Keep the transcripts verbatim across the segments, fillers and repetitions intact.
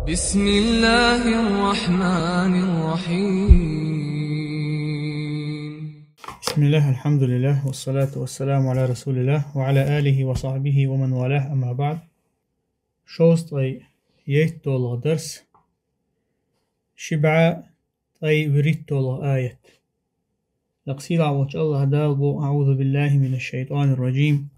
بسم الله الرحمن الرحيم. بسم الله، الحمد لله، والصلاة والسلام على رسول الله وعلى آله وصحبه ومن والاه، أما بعد. Шовзткъе етталгӀа дарс. Ши бӀаь ткъе вуьрхӀитталгӀа аят. Лакха сийлахь волчу АллахӀ Дала боху: أعوذ بالله من الشيطان الرجيم.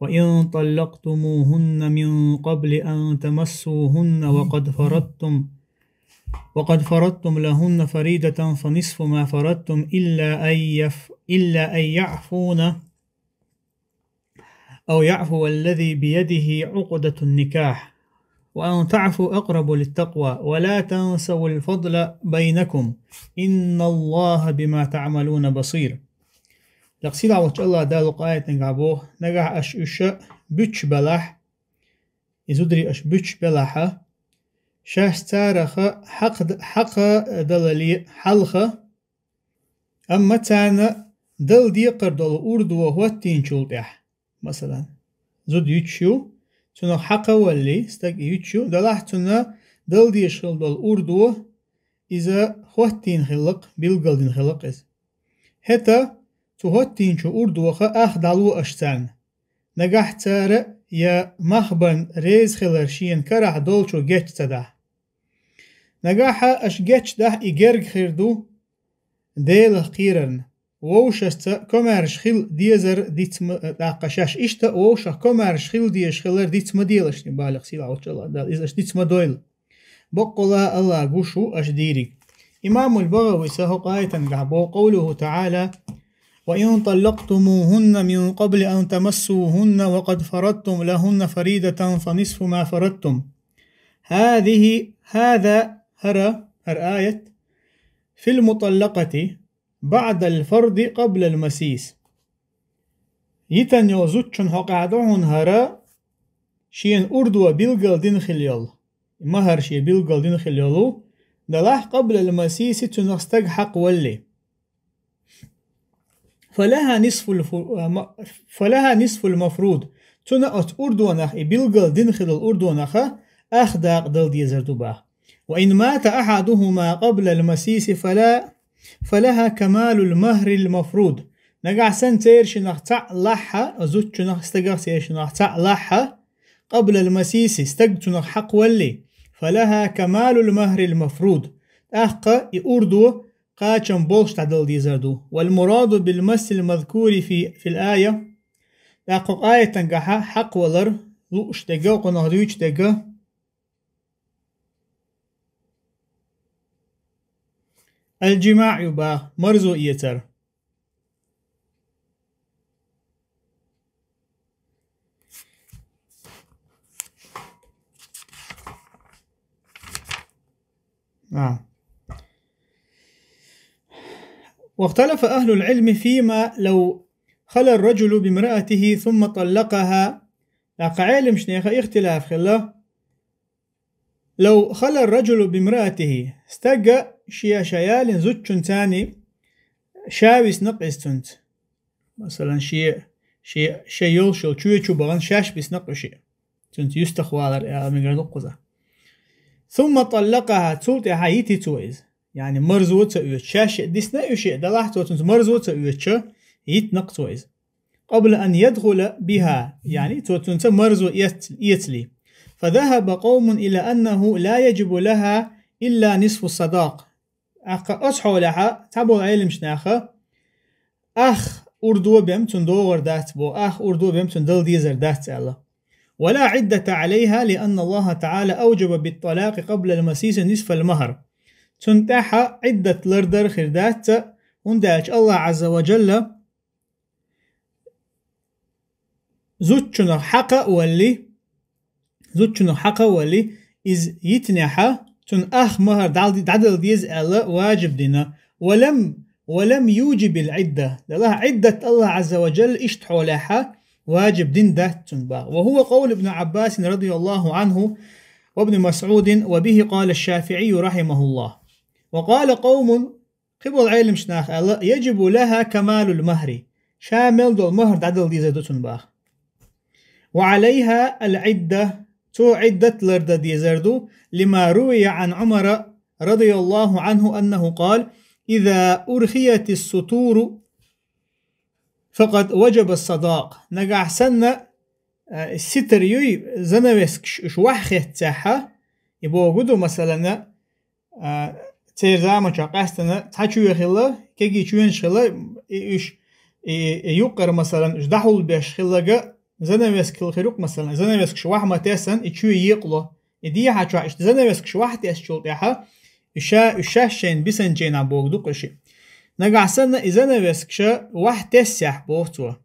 وإن طلقتموهن من قبل أن تمسوهن وقد فرضتم، وقد فرضتم لهن فريضة فنصف ما فرضتم إلا أن يف-، إلا أن يعفون أو يعفو الذي بيده عقدة النكاح، وأن تعفوا أقرب للتقوى، ولا تنسوا الفضل بينكم، إن الله بما تعملون بصير. Лакха сийлахь волчу АллахӀ Дала кху аятехь боху: нагахь аша уьш буьтуш белахь, и зударий аша буьтуш белахь, шаьш царах хьакха, хьакха далале хьалха, амма царна дала декхар долу урдо хӀоттийначул тӀаьхьа, масалан, зуда юьтуш ю, цунах хьакха валале, стаг и юьтуш ю, делахь цунна дала дезаш хила долу урдо, иза хӀоттийна хилла-кх, билгалдина хилла-кх иза. ХӀета цу хӀоттийначу урдоха ах дӀало аша царна, нагахь цара я мах бан реза хилар шена карахь долчо гечдахь. Нагахь аша гечдахь, и герга хир ду Делах кхерарна. Вовшашца комаьрша хила дезар диц ма, тӀаккха шаьш иштта вовшах комаьрша хила дезаш хилар диц ма делаш, боху лакха сийлахь волчу АллахӀ Дала. Иза аша диц ма дойла. Баккъалла АллахӀ гуш ву аша дийриг. Имамул БагӀавис хӀокху аятехь боху: قوله تعالى: وإن طلقتموهن من قبل أن تمسوهن وقد فرضتم لهن فريضة فنصف ما فرضتم. هذه، هذا، хӀара, хӀара аят, في المطلقة بعد الفرض قبل المسيس. Йитина йолу зудчун хьокъехь ду хьуна хӀара, шена урдо билгалдина хила йолу, махӀар шен билгалдина хила йолу, делахь, قبل المسيس, цунах стаг хьакха валале. فلها نصف الف-، ма-، فلها نصف المفروض. Цунна оцу урдонах, и билгалдина хила йолу урдонаха ах дакъа дала дезар ду, боху. وإن مات أحدهما قبل المسيس فلا، فلها كمال المهر المفروض. Нагахь санна церан шиннах цхьаъ лахь, зудчунах, стагах церан шиннах цхьаъ лахь, قبل المسيس, стаг цунах хьакха валале, فلها كمال المهر المفروض. ТӀаккха и урдо кхачам болуш дӀадала дезар ду. والمراد بالمس المذكور في، في الآية. ТӀаккха кху аятангахь хьакха валар лууш дерг, кхунах дуьйцуш дерг الجماع ю, боху, марзо эцар. А. واختلف أهل العلم فيما لو خلا الرجل بامرأته ثم طلقها. ТӀаккха Ӏеламнехан ихтилаф хилла, لو خلا الرجل بامرأته, стага шен ша ялийна зудчуьнца ша висна-кх иза цуьнца. Масалан, шен, шен, шен йолуш йолу чоь чу бахана шаьш висна-кх уьш. Цуьнца юьстах валар аьлла мегар ду кхуза. ثم طلقها, цул тӀаьхьа йити цо иза. Яъни марзо ца оьцуш, шаьш а дисна уьш, делахь цо цуьнца марзо ца оьцуш, йитина-кх цо иза. قبل أن يدخل بها, яъни цо цуьнца марзо эц-, эцале. فذهب قوم إلى أنه لا يجب لها إلا نصف الصداق. ТӀаккха оцу хьолехь цхьаболу Ӏеламнаха ах урдо бен цунна догӀур дац боху, ах урдо бен цунна дала дезар дац аьлла. ولا عدة عليها لأن الله تعالى أوجب بالطلاق قبل المسيس نصف المهر. Цунна тӀаьхьа Ӏиддат лардар хир дац, хӀунда аьлча АллахӀ Ӏазза ва Джалла зудчунах хьакха а валале, зудчунах хьакха а валале, иза йитинехь, цунна ах махӀар дӀал-, дӀадала деза аьлла, важиб дина. ولم، ولم يوجب العدة. Делахь Ӏиддат АллахӀ Ӏазза ва Джалла иштта хьолехь важиб дина дац цунна, боху. وهو قول ابن عباس رضي الله عنه وابن مسعود وبه قال الشافعي رحمه الله. وقال قوم, кхин болу Ӏеламнаха аьлла, يجب لها كمال المهر. Ша мел долу махӀар дӀадала дезар ду цунна, боху. وعليها العدة. цо Ӏиддат лардан дезар ду, لما روي عن عمر رضي الله عنه أنه قال: إذا أرخيت الستور فقد وجب الصداق. Нагахь санна, а, ситр юй, занавескаш уж вахьа хеттехьа, и богу ду, масалана, а, церан заманчохь къаьстина цхьа чоь хилла, кегий чоьнаш хилла, и уж, и, и юккъара, масалан, уж дӀахьулбеш хилларг, занавеск хила хир ю-кх, масалан, занавескаш вахьа ма тессан, и чоь екъало. И дехьа чохь иштта занавескаш вахьа тесначул тӀаьхьа, уьш ша, уьш шаьш шайна бисанчийнахь богу ду-кх уьш. Нагахь санна и занавескаш вахьа тессехь, боху цо.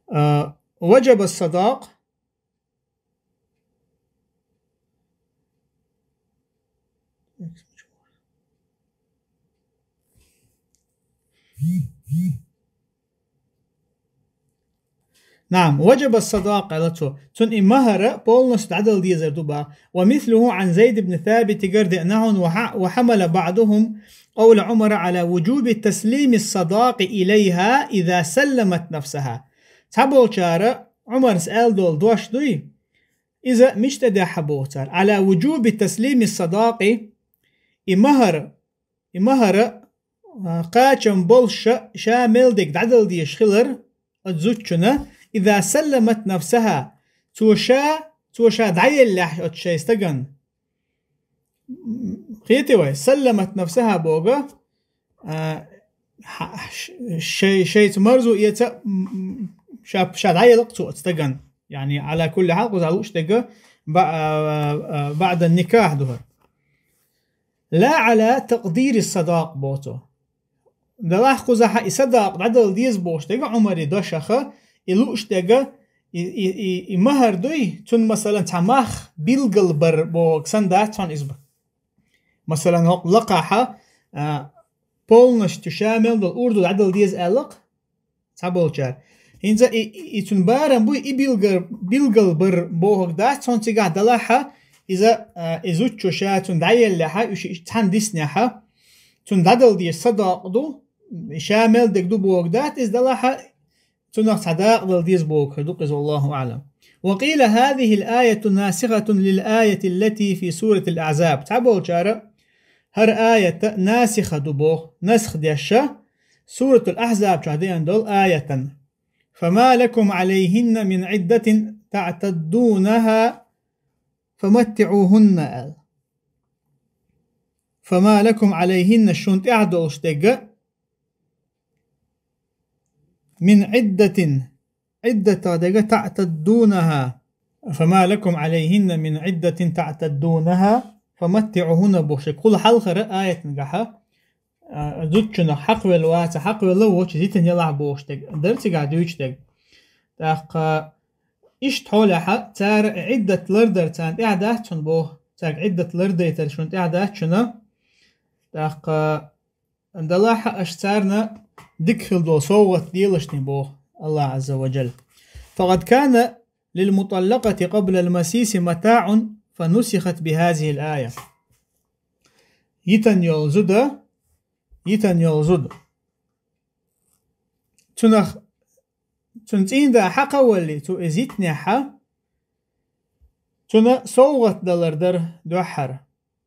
А, وجب الصداق. نعم، وجب الصداق, аьлла цо. Цунна и махӀар полностью дӀадала дезар ду боху. ومثله عن زيد بن ثابت, гар деана хьуна, وح-, وحمل بعضهم قول عمر على وجوب تسليم الصداق إليها إذا سلمت نفسها. Цхьаболчара Ӏумарс аьлла долу дош дуй, иза мича тӀе даьхьа боху цара. على وجوب تسليم الصداق, и махӀар, и махӀар, а, кхачам болуш ша, ша мел дерг дӀадала дезаш хилар оцу зудчунна, إذا سلمت نفسها, цо ша, цо ша дӀаеллехь оцу шайн стагана. М, кхетий вай, سلمت نفسها боху, а, ш-, ш-, шай-, шайца марзо эца, м, м, ша, ша дӀаелла-кх цо оцу стагана. يعني, على كل حال, кхузахь лууш дерг ба-, а, а, بعد النكاح ду хӀара. لا على تقدير الصداق боху цо. Делахь кхузахь и садакъ дӀадала деза бохуш дерг Ӏумаран дошах, и лууш дерг, и, и, и, и махӀар дуй, цунна, масалан, цхьа мах билгал бар бохург санна дац хьуна иза бан. Масалан, хӀокху лакхахь, а, полностью ша мел долу урду дӀадала деза аьлла-кх цхьаболчара. ХӀинца и, и, и цуьнан барам буй, и билгал, билгал бар бохург дац хьуна цигахь, делахь иза, а, и зудчо ша цунна дӀаеллехь, уьш, уьш цхьаьна диснехь, цунна дӀадала деза садакъ ду, ша мел дерг ду бохург дац иза, делахь цунах цхьа дакъа дала деза бохург хир ду-кх иза, والله أعلم. وقيل هذه الآية ناسخة للآية التي في سورة الأحزاب. Цхьаболчара хӀара аят насиха ду боху, насх деш, Суратул Ахьзаб чохь деана долу аятан. فما لكم عليهن من عدة تعتدونها فمتعوهن аьлла. فما لكم عليهن шун тӀехь долуш дерг من عدة, Ӏиддатах дерг تعتدونها. فما لكم عليهن من عدة تعتدونها فمتعوهن бохуш, кхул хьалхара аятангахьа, а, зудчунах хьакхвелла ваца, хьакхвелла воцу йитина ялахь бохуш дерг, дара цигахь дуьйцуш дерг. ТӀаккха иштта хьолехьа, цара Ӏиддат лардар царна тӀехь дац шуна боху, цаьрга Ӏиддат лардайтар шуна тӀехь дац шуна. ТӀаккха Далахьа аша царна дика хила долу совгӀат делашний боху Аллах Азза ва Джалла. فقد كان للمطلقة قبل المسيس متاع فنسخت بهذه الآية. Йитан йолу зуда, йитан йолу зуда. Цунах, цуьнан цӀийнда хьакхавалли, цу иза йитнехьа, цуьнан совгӀат далар дара дуьххьара.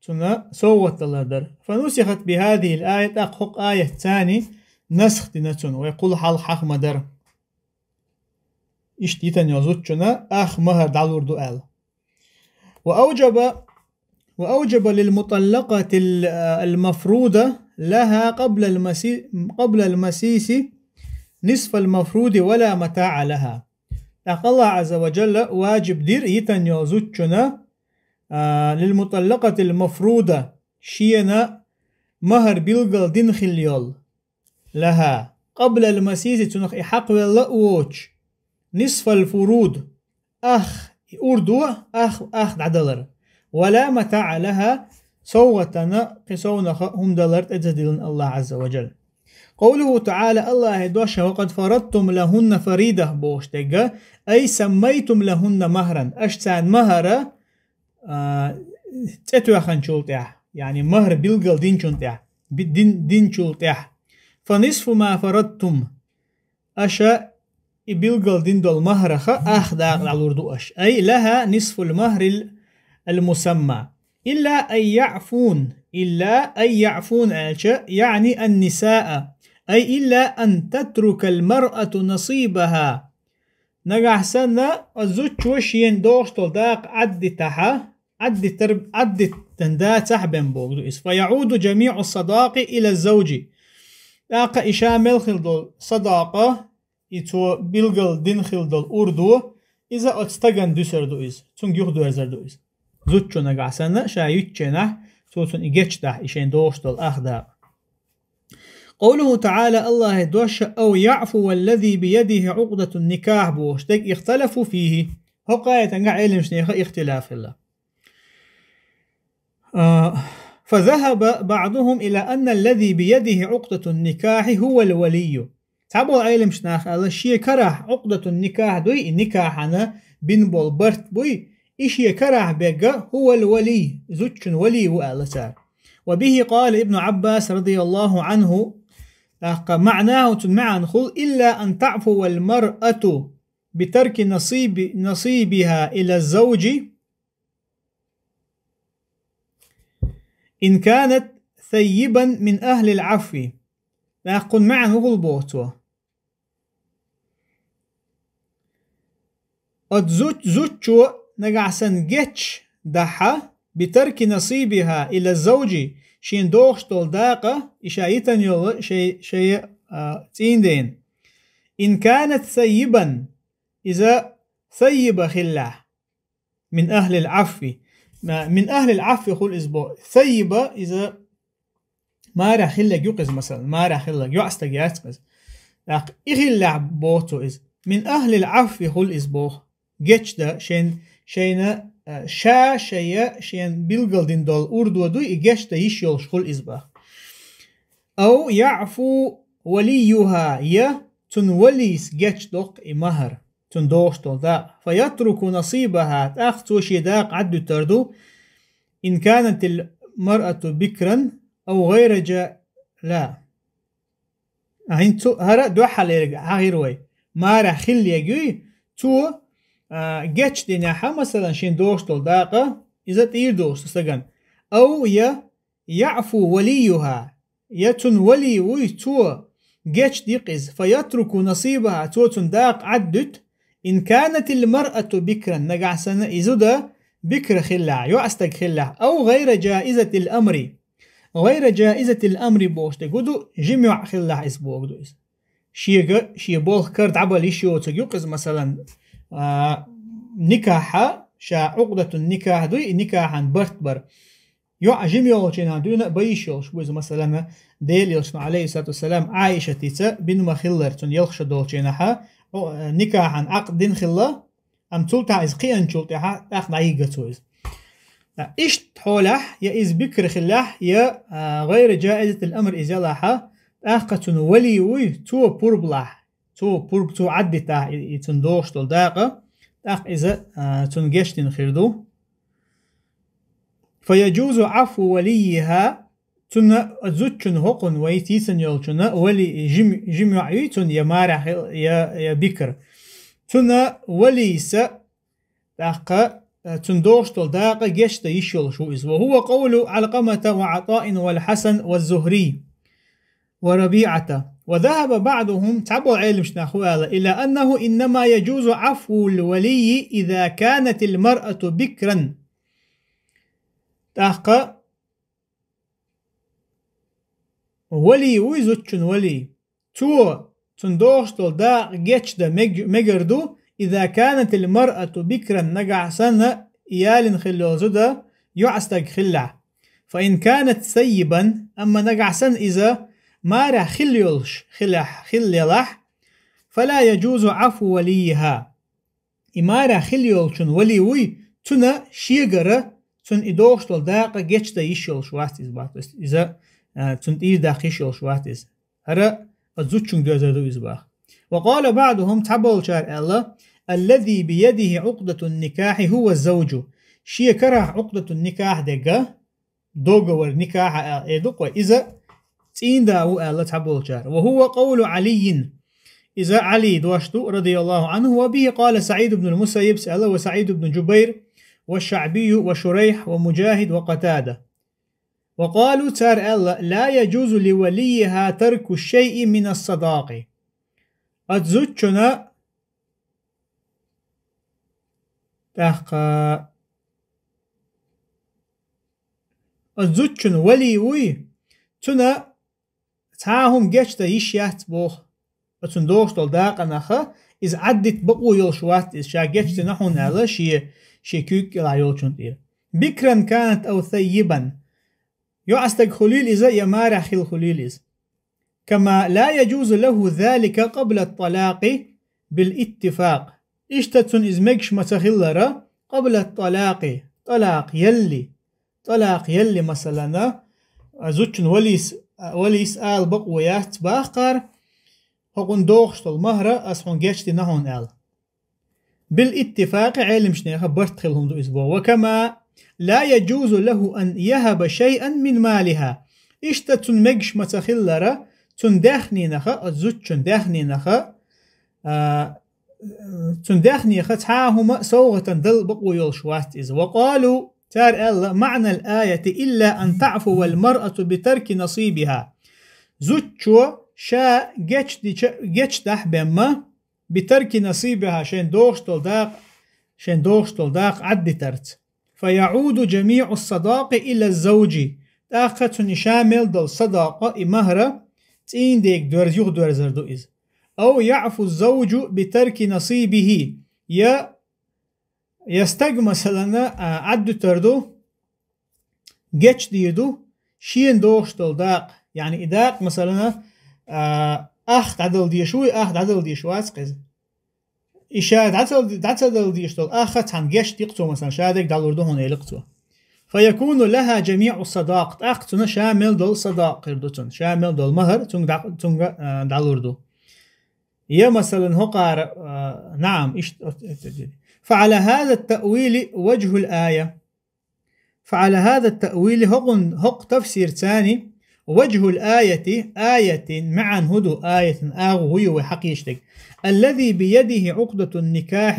Цуьнан совгӀат далар дара. فنسخت بهذه الآية, тӀаккха хӀокху аятца насх дина цунна, вай кхул хьалха хьаха ма дара. Иштта йитан йолу зудчунна ах махӀар дӀалур ду аьлла. وأوجب، وأوجب للمطلقة ال-، المفروضة لها قبل المسي-، قبل المسيس نصف المفروض ولا متاع لها. ТӀаккха Аллах Азза ва Джалла ваджиб дира йитан йолу зудчунна, а, للمطلقة المفروضة, шена махӀар билггал дина хилла йолу, لها قبل المسيس, цунах и хьакхвелла а воцуш, نصف الفروض, ах, и урдо, ах, ах дӀадалар. ولا متاع لها, совгӀатана, кхин совнаха хӀума далар тӀедиллина Аллах Азза ва Джалла. قوله تعالى, Аллахьа дош, وقد فرضتم لهن فريضة бохуш дерг, أي سميتم لهن مهرا, аша царна махӀар, а, цӀе тоьхначул тӀаьхьа, яъни махӀар билггал динчун тӀаьхьа, би-, дин-, динчул тӀаьхьа. فنصف ما فرضتم, аша и билгал дин долу махьарах ах дакъа дӀалур ду аша. أي لها نصف المهر المسمى. إلا أن يعفون. إلا أن يعفون аьлча, يعني النساء. أي إلا أن تترك المرأة نصيبها. Нагахь санна, а зудчо шена догӀуш долу дакъа Ӏаддитахьа, Ӏаддитар-, Ӏаддитан дацахь бен богу ду иза. فيعود جميع الصداق إلى الزوج. ТӀаккха и ша мел хила долу садакъа, и цо билгал дин хила долу урдо, иза оцу стагана дуьсур ду иза, цунга юхадоьрзур ду иза. Зудчо нагахь санна, ша юьтченахь, цо цунна и гечдахь, и шена догӀуш долу ах дакъа. قوله تعالى, Аллахьа дош, أو يعفو الذي بيده عقدة النكاح бохуш дерг, اختلفوا فيه. ХӀокху аятангахь Ӏеламнехан ихтилаф хилла. А, فذهب بعضهم إلى أن الذي بيده عقدة النكاح هو الولي. Цхьаболу Ӏеламнех аьлла, шен карахь Ӏукъдатун никахь дуй, и никахьана бина болу барт буй, и шен карахь берг هو الولي, зудчун вали ву аьлла цара. وبه قال ابن عباس رضي الله عنه, тӀаккха معناه, цуьнан маьӀна хуьлу, إلا أن تعفو المرأة بترك نصيب-, نصيبها إلى الزوج إن كانت ثيبا من أهل العفو. ТӀаккха кхунна маьӀна хӀун хуьлу боху цо? Оцу зуд-, зудчо нагахь санна гечдахьа, بترك نصيبها إلى الزوج, шена догӀуш долу дакъа, и ша йитина йолу шай-, шайн, а, цӀийндена. إن كانت ثيبا, иза саййиба хиллехь, من أهل العفو. Ма-, من أهل العفو хуьлу иза боху. Саййиба иза марехь хилларг ю-кх иза, масалан, марехь хилларг, йоӀстаг яц-кх иза. ТӀаккха и хиллехь боху цо иза. من أهل العفو хуьлу иза боху. Гечдан шен-, шайна, а, ша шайна шена билгал дина долу урдо дуй, и гечдан йиш йолуш хуьлу иза боху. أو يعفو وليها, я цуьнан валийс гечдо-кх и махьар, цуьнан догӀуш долу дакъа. فيترك نصيبها, тӀаккха цо шен дакъа Ӏаддуьтур ду, إن كانت المرأة بكرا أو غير جا-, لا. А хӀинца цу-, хӀара а дуьххьарлерг хьахийра вай. Марехь хилларг юй, цо, а, гечдинехьа, масалан, шена догӀуш долу дакъа, иза тӀера долуш ду стагана. أو, я, يعفو وليها, я цуьнан вали вуй, цо гечди-кх иза, فيترك نصيبها, цо цуьнан дакъа Ӏаддуьту, إن كانت المرأة بكرا, нагахь санна и зуда бикра хиллехь, йоӀстаг хиллехь, أو غير جائزة الأمر. غير جائزة الأمر бохуш дерг хӀун ду, жима йоӀ хиллехь иза боху ду иза. Шега, шен болх кара дӀабала йиш йоцург ю-кх иза, масалан, а, никахьа, ша Ӏукъдатун никахь дуй, и никахьан барт бар. ЙоӀ жима йолчу хенахь дуьйна а бан йиш йолуш бу иза, масалан, Делан Элчано, عليه الصلاة والسلام, Ӏайшатица бина ма-хиллара, цунна ялх шо долчу хенахьа, о, никахьан Ӏакъд дина хилла, амма цул тӀаьхьа иза кхиъначул тӀаьхьа тӀаккха дӀайигна цо иза. Ткъа иштта хьолехь, я иза бикра хиллехь, я, а, غير جائزة الأمر иза ялахьа, тӀаккха цуьнан вали вуй, цо пурба лахь, цо пурба, цо Ӏаддитахь и, и цуьнан догӀуш долу дакъа, тӀаккха иза, а, цунна гечдина хир ду. فيجوز عفو وليها, цунна, зудчунна хӀокхунна вай тийсина йолчунна вали, жим-, жима йоӀ юй цунна, я марехь хил-, я, я бикра. Цунна валийса, тӀаккха, э, цунна догӀуш долу дакъа гечдан йиш йолуш ву иза. وهو قول علقمة وعطاء والحسن والزهري وربيعة. وذهب بعضهم, цхьаболу Ӏеламнех хӀун аьлла, إلى أنه إنما يجوز عفو الولي إذا كانت المرأة بكرا. ТӀаккха вали вуй, зудчун вали. Цо, цунна догӀуш долу дакъа гечдан мег-, мегар ду, إذا كانت المرأة بكرا, нагахь санна ялина хилла йолу зуда йоӀстаг хиллехь. فإن كانت ثيبا, амма нагахь санна иза марехь хилла йолуш хилехь, хилла ялахь, فلا يجوز عفو وليها. И марехь хилла йолчун вали вуй, цунна шегара, цунна и догӀуш долу дакъа гечдан йиш йолуш вац иза бах. То есть иза, а, цунна тӀера даккха йиш йолуш вац иза. ХӀара оцу зудчуьнга доьзар ду иза бах. وقال بعضهم, цхьаболчара аьлла, الذي بيده عقدة النكاح هو الزوج. Шен карахь Ӏукъдатун никахь дерг, договор никахьа аьлла, э, ду-кх вай, иза цӀийнда ву аьлла цхьаболчара. وهو قول علي. Иза Ӏалий дош ду, رضي الله عنه, وبه قال سعيد بن المسيب, аьлла, وسعيد بن جبير, والشعبي, وشريح, ومجاهد, وقتادة. وقالوا, цар аьлла, لا يجوز لوليها ترك شيء من الصداق. Оцу зудчунна, тӀаккха, оцу зудчун валий вуй, цунна цхьа а хӀума гечдан йиш яц боху. Оцунна догӀуш долу дакъанах иза Ӏаддита бакъо йолуш вац иза, ша гечдина хьуна аьлла, шен, шен куьйга кӀелахь йолчунна тӀера. بكرا كانت أو ثيبا. ЙоӀстаг хуьлийла иза, я марехь хилла хуьлийла иза. كما لا يجوز له ذلك قبل الطلاق بالاتفاق. Иштта цунна иза мегаш ма ца хиллара, قبل الطلاق, тӀалакъ елли. ТӀалакъ елли, масалана, зудчун валийс, валийс ала бакъо яц бахкара, хӀокхунна догӀуш долу махӀар ас хьуна гечдина хьуна аьлла. بالاتفاق, Ӏеламчу нехан барт хилла хӀума ду иза боху. وكما لا يجوز له أن يهب شيئا من مالها. Иштта цунна мегаш ма ца хиллара, цунна даьхнинах, оцу зудчун даьхнинах, а, цунна даьхнех цхьа а хӀума совгӀатана дала бакъо йолуш вац иза. وقالوا, цара аьлла, معنى الآية إلا أن تعفو المرأة بترك نصيبها. Зудчо ша гечдича, гечдахь бен ма, بترك نصيبها, шайн догӀуш долу дакъа, шайн догӀуш долу дакъа Ӏаддитарца. فيعود جميع الصداق إلى الزوج. ТӀаккха цунна и ша мел долу садакъа, и махӀар, цӀийнан дега доьрз-, юхадоьрзур ду иза. أو يعفو الزوج بترك نصيبه. Я, я стаг, масалана, а, Ӏаддуьтур ду, гечдийр ду шена догӀуш долу дакъа. Яъни и дакъа, масалана, а, ах дӀадала дезаш ву, и ах дӀадала дезаш вац-кх иза. И ша дӀа ца, дӀа ца дала дезаш долу ах цхьаьна гечдийр-кх цо, масалан, ша дерг дӀалур ду хьуна, элира-кх цо. فيكون لها جميع الصداق, тӀаккха цунна ша мел долу садакъ хир ду цунна, ша мел долу махӀар цунга дӀа-, цунга, а, дӀалур ду. Я, масалан, хӀокхара, а, نعم, иштта, оц-, оц-, оц-, فعلى هذا التأويل وجه الآية. فعلى هذا التأويل, хӀокхун-, хӀокху тафсирца, وجه الآية, аятан маьӀна хӀун ду, аятан агӀо хӀун ю вай хьакхеташ дерг. الذي بيده عقدة النكاح.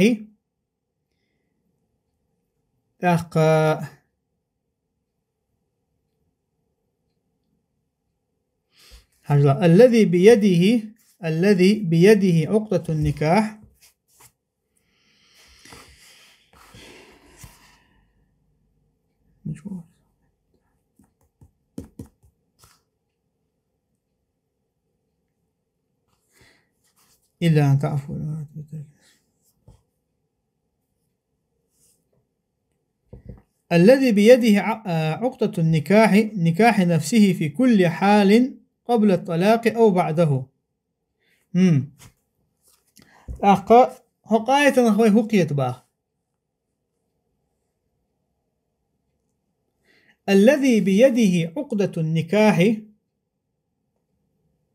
ТӀаккха, хьажал, الذي بيده، الذي بيده عقدة النكاح. إلا أن تعفو. الذي بيده ع-، آه، عقدة النكاح، نكاح نفسه في كل حال قبل الطلاق أو بعده. М. ТӀаккха хӀокху аятанах вай хӀун кхета боху? الذي بيده عقدة النكاح,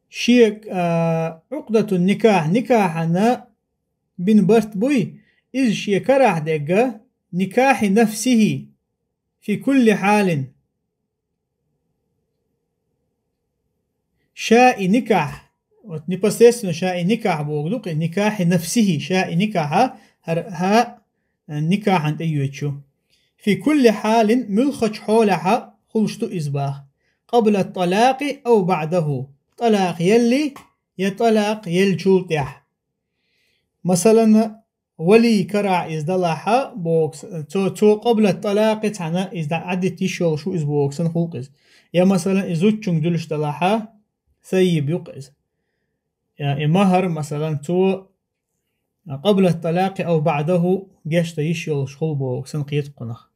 шен, а, عقدة النكاح, никахьана бина барт буй, иза шен карахь дерг, نكاح نفسه في كل حال. Ша и никахь, вот непосредственно ша и никахь бохург ду-кх и, نكاح نفسه, ша и никахь, хӀара хӀа, а, никахьана тӀе йоьдуш ю. في كل حال, муьлххачу хьолехь хуьлуш ду иза боху. قبل الطلاق أو بعده, тӀалакъ елли я тӀалакъ еллачул тӀаьхьа. Масалан, валий карахь иза далахь боху, цо, цо قبل الطلاق цхьаьна иза дӀа-, Ӏаддита йиш йолуш ву иза боху санна хуьлу-кх иза. Я, масалан, и зудчуьнга дуьллуш далахь, ثيب ю-кх иза. Я, и махӀар, масалан, цо قبل الطلاق أو بعده гечдан йиш йолуш хуьлу боху санна кхета-кх кхунах.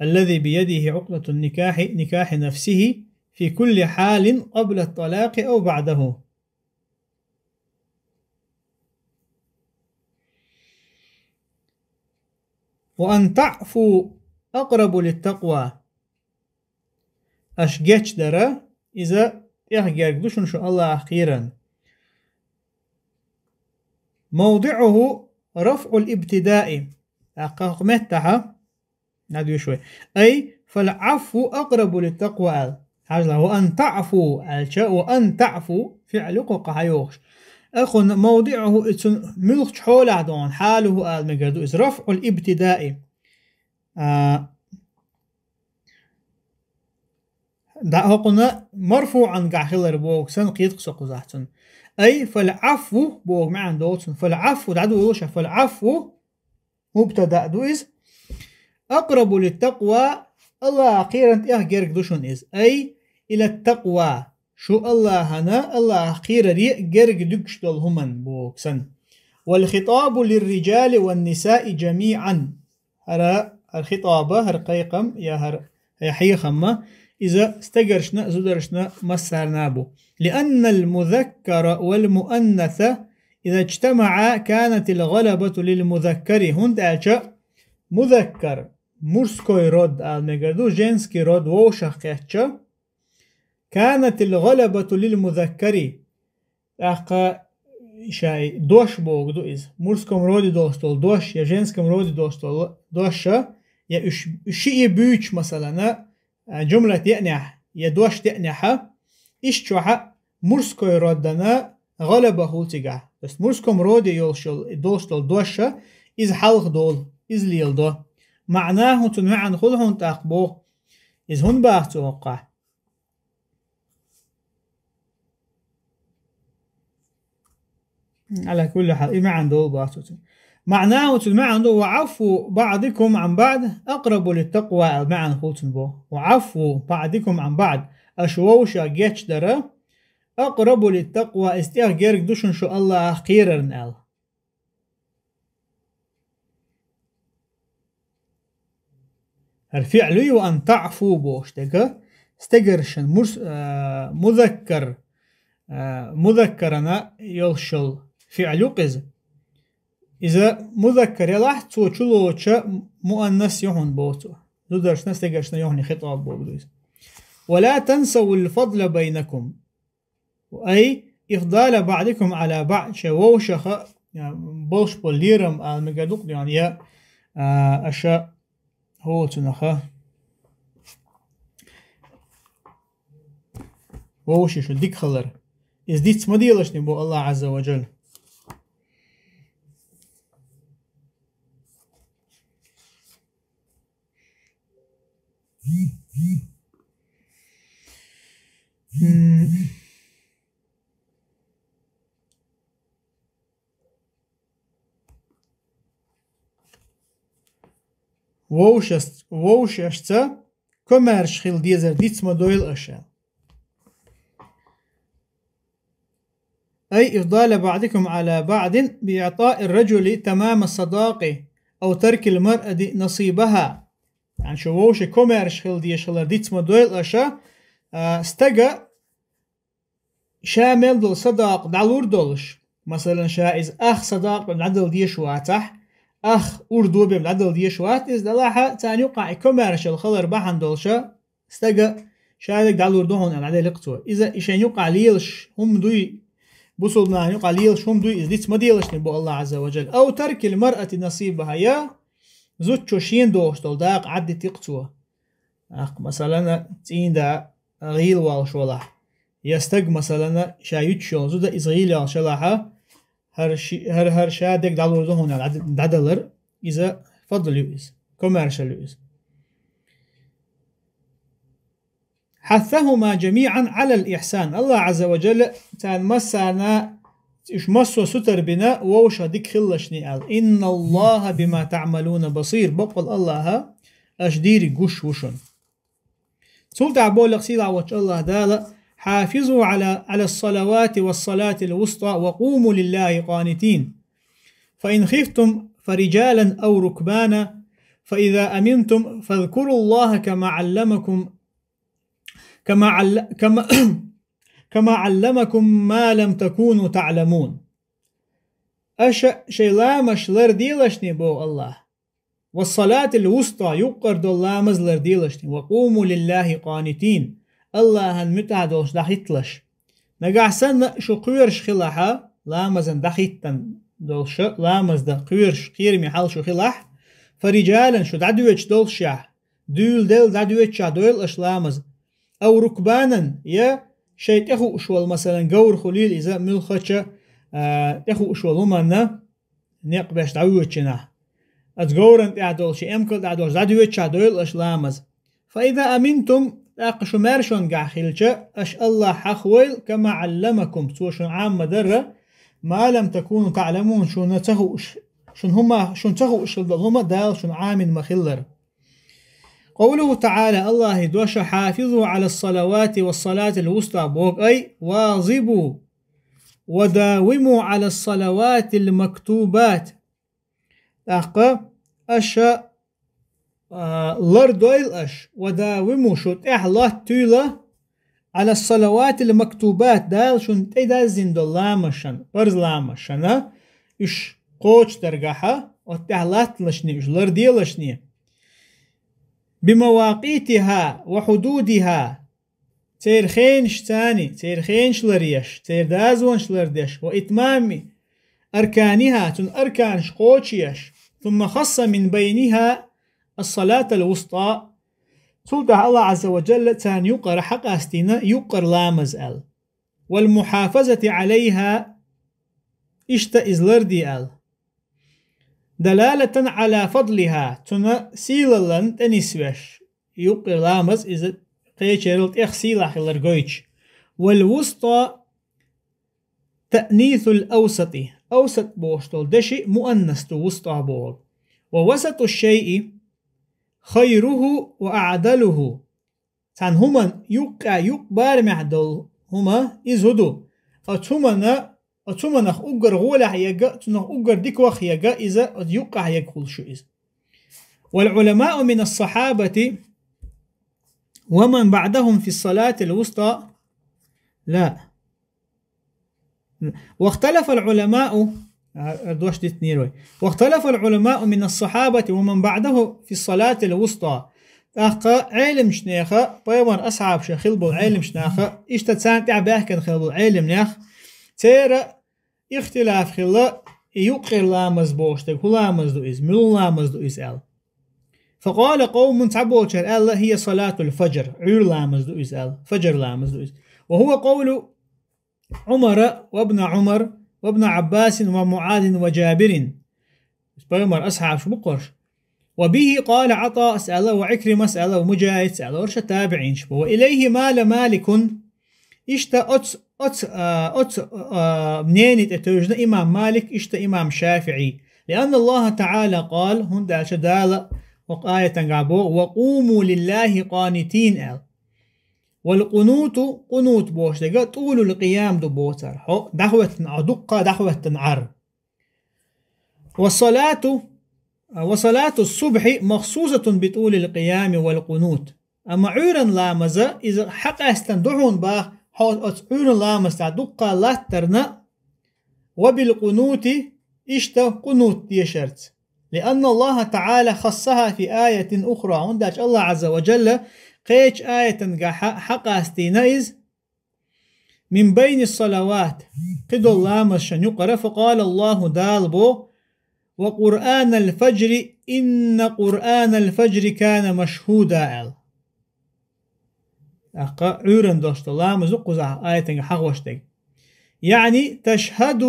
الذي بيده عقدة النكاح، نكاح نفسه في كل حال قبل الطلاق أو بعده. وأن تعفو أقرب للتقوى. Аша гечдар, иза тӀех герга ду шуна шу Аллахах кхерарна. موضعه رفع الابتداء. ТӀаккха хӀокху меттехь дӀадоьшу вай. أي فالعفو أقرب للتقوى аьлла. Хьажал, وأن تعفو аьлча, وأن تعفو фиӀл ю-кх хӀокху хьайогӀуш. أخن موضعه, и цун муьлхачу хьолехь ду хьуна, حاله ала мегар ду иза, رفع الابتداء. А, дӀа хӀокхунна مرفوعاً гахь хилар боху санна кхеташ со кхузахь цунна. أي فالعفو боху маьӀна долу цунна. فالعفو дӀадолуш, فالعفو мубтада ду иза. أقرب للتقوى, Аллахах кхеран тӀех герга ду шуна иза. أي إلى التقوى, шу Аллахана, Аллахах кхераре герга дуьгуш долу хӀуманна боху санна. والخطاب للرجال والنساء جميعاً. ХӀара, хӀара хитаба, хӀара кхайкхам, я хӀара, я хьехамма, иза стегаршна, зударшна массарна бу. لأن المذكر والمؤنث إذا اجتمعا كانت الغلبة للمذكر. ХӀунда аьлча музаккар, мужской род ала мегар ду, женский род вовшах кхетча, كانت الغلبة للمذكر. ТӀаккха ша и дош боху ду иза. Мужском роде долуш долу дош, я женском роде долуш долу доша, я уьш, уьш шиъ буьйцуш, масалана, а, жумлат деънехь, я дош деънехьа, иш чохьа мужской родана гӀалаба хуьлу цигахь. То есть мужском роде йолуш йолу, долуш долу доша, иза хьалха долу, иза леладо. МаӀна хӀун цунна маьӀна хуьлу хьуна тӀаккха боху. Иза хӀунда баха цо хӀокхахь? على كل حال, и маьӀна долу боху цо цуьнан. МаӀна хӀун цуьнан маьӀна ду, وعفو بعضكم عن بعض أقرب للتقوى аьлла маьӀна хуьлу цуьнан боху. وعفو بعضكم عن بعض. Аша вовшех гечдара أقرب للتقوى, иза тӀех герга ду шуна шу Аллахах кхерарна аьлла. ХӀара фиӀл ю, وأن تعفوا бохуш дерг, стегаршна мус-, а, музаккар, а, музаккарана йолуш йолу фиӀл ю-кх иза. Иза музаккар ялахь, цо чулоцуш муаннас ю хьуна боху цо. Зударшна, стегаршна ю хьуна хитаб боху иза. ولا تنسوا الفضل بينكم. أي إفضال بعضكم على بعض, шайн вовшаха, я, болуш болу лерам ала мегар ду-кх, я, а, аша хӀоцунаха вовшийн шу дика хилар. Иза диц ма делашне боху Аллах Азза ва Джалла. М. Вовшас-, вовшашца комаьрша хила дезар диц ма дойла аша. أي إفضال بعضكم على بعض بإعطاء الرجل تمام الصداق أو ترك المرأة نصيبها. ЯӀни шу вовшийн комаьрша хила дезаш хилар диц ма дойла аша, а, стага ша мел долу садакъа дӀалур долуш. Масалан, ша иза ах садакъа бен дӀадала дезаш вацахь, ах урдо бен дӀадала дезаш вац иза, делахь а царна юкъахь и комаьршалла хилар бахьана долуша, стага ша дерг дӀалур ду хьуна аьлла, дӀаделла-кх цо. Иза и шайн юкъахь лелаш хӀума дуй, бусулбанан юкъахь лелаш хӀума дуй, иза диц ма делашне боху Аллах Азза ва Джалла. أو ترك المرأة نصيبها, я зудчо шена догӀуш долу дакъа Ӏаддити-кх цо. Аккха, масалана, цӀийнан да гӀийла волуш валахь, я стаг, масалана, ша юьтуш йолу зуда иза гӀийла йолуш ялахьа, хӀара ши-, хӀара, хӀара ша дерг дӀалур ду хьуна аьлла дӀа-, дӀадалар, иза фадл ю иза, комаьршалла ю иза. حثهما جميعا على الإحسان. Аллах Азза ва Джалла царна массарна уьш массо а сутара бина вовшах дика хилалашний аьлла. إن الله بما تعملون بصير. Баккъал Аллаха аша дийриг гуш ву шуна. Цул тӀаьхьа боху-кх сийлахь волчу Аллах Дала: حافظوا على، على الصلوات والصلاة الوسطى وقوموا لله قانتين. فإن خفتم فرجالا أو ركبانا فإذا أمنتم فاذكروا الله كما علمكم كما عل-، كما، كما علمكم ما لم تكونوا تعلمون. Аша шайн ламазаш ларделашне, боху Аллах. والصلاة الوسطى, юккъера долу ламаз ларделашне. وقوموا لله قانتين. Аллахьан муьтӀахь долуш дӀахӀитталаш. Нагахь санна шу кхоьруш хилахьа, ламазан дӀахӀиттина долуша, ламаз дан кхоьруш, кхераме хьал шу хилахь, فرجالا, шу дӀадоьдуш долушехь, дуьйладелла дӀадоьдушехь дойла аша ламаз. أو ركبانا, я шайн тӀехууш волу, масалан, говр хуьлийла иза, муьлххача, а, тӀехууш волу хӀуманна некъ беш дӀавоьдучу нах. Оцу говран тӀехь долуш, эмкал тӀехь долуш дӀадоьдучохь дойла аша ламаз. فإذا أمنتم, тӀаккха шу маьршонгахь хилча, аша АллахӀ хьахавойла, كما علمكم, Цо шуна Ӏамма дарра, ما لم تكونوا تعلمون, шуна ца хууш, шуна хӀума, шуна ца хууш хилла долу хӀума Дала шуна Ӏамийна ма-хиллара. قوله تعالى, АллахӀан дош: حافظوا على الصلوات والصلاة الوسطى, боху, أي واظبوا وداوموا على الصلوات المكتوبات. ТӀаккха аша, а, лардойла аша, وداوموا, шу тӀехь латтийла, على الصلوات المكتوبات, Дала шуна тӀедаздина долу ламазашна, парз ламазашна, уьш кхочушдаргахьа, оцу тӀехь латталашний, уьш ларделашний. بمواقيتها وحدودها, церан хенашца, церан хенаш ларъеш, церан дозанаш лардеш, وإتمام أركانها, цуьнан арканаш кхочушъеш, ثم خص من بينها الصلاة الوسطى. Цул тӀаьхьа АллахӀ Ӏазза ва Джалла царна юкъара хьакъастийна юккъера ламаз аьлла. والمحافظة عليها, иштта иза ларде аьлла. دلالة على فضلها, цуьнан сийлаллин тӀе нисвеш, юккъера ламаз иза кхечарел тӀех сийлахь хилар гойтуш. والوسطى تأنيث الأوسط, أوسط бохуш долу деши муаннас ду, وسطى бохург. ووسط الشيء خيره وأعدله. Цхьана хӀуманна юккъехь юккъе барамехь долу хӀума иза хӀун ду? Оцу хӀуманна, оцу хӀуманах уггар гӀолехь ерг а, цунах уггар дика ваха ерг а иза, оцу юккъехь ерг хуьлуш ю иза. والعلماء من الصحابة ومن بعدهم في الصلاة الوسطى لا. واختلف العلماء, а, дош дитинера вай. واختلف العلماء من الصحابة ومن بعده في الصلاة الوسطى. ТӀаккха Ӏеламчу неха, пайхамар асхьабашах хилла болу Ӏеламчу наха, иштта царна тӀехь баьхкина хилла болу Ӏеламнех, церан ихтилаф хилла, и юккъера ламаз бохуш дерг хӀун ламаз ду иза, муьлха ламаз ду иза аьлла. فقال قوم, цхьаболчара аьлла: هي صلاة الفجر, Ӏуьйра ламаз ду иза аьлла, фаджр ламаз ду иза. وهو قول عمر وابن عمر وابن عباس ومعاذ وجابر. Пайхамар асхьабаш бу кхуьш. وبه قال عطاء аьлла, وعكرمة аьлла, ومجاهد аьлла, уьш табиӀинаш бу. وإليه مال مالك. Иштта оцу, оцу, а, оцу, а, мнение тӀе тевжина имам Малик, иштта имам ШафиӀи. لأن الله تعالى قال, хӀунда аьлча Дала оцу аятангахь боху: وقوموا لله قانتين аьлла. والقنوت, къунут бохуш дерг, طول القيام ду боху цара. Хьо дӀахӀоьттина, хьо дуккха дӀахӀоьттина Ӏар. وصلاة، وصلاة الصبح مخصوصة بطول القيام والقنوت. Амма Ӏуьйран ламаза, иза хьакъаьстина ду хьуна боху, хьо оцу Ӏуьйран ламаза дуккха латтарна, وبالقنوت, иштта къунут дешарца. لأن الله تعالى خصها في آية أخرى. ХӀунда аьлча АллахӀ Ӏазза ва Джалла кхечу аятангахь хьа-, хьакъастийна иза. من بين الصلوات, кхидолу ламазашна юкъара, فقال الله, Дала боху: وقرآن الفجر إن قرآن الفجر كان مشهودا аьлла. ТӀаккха Ӏуьйран долуш долу ламаз ду кхузахь аятангахь хьахош дерг. يعني تشهد،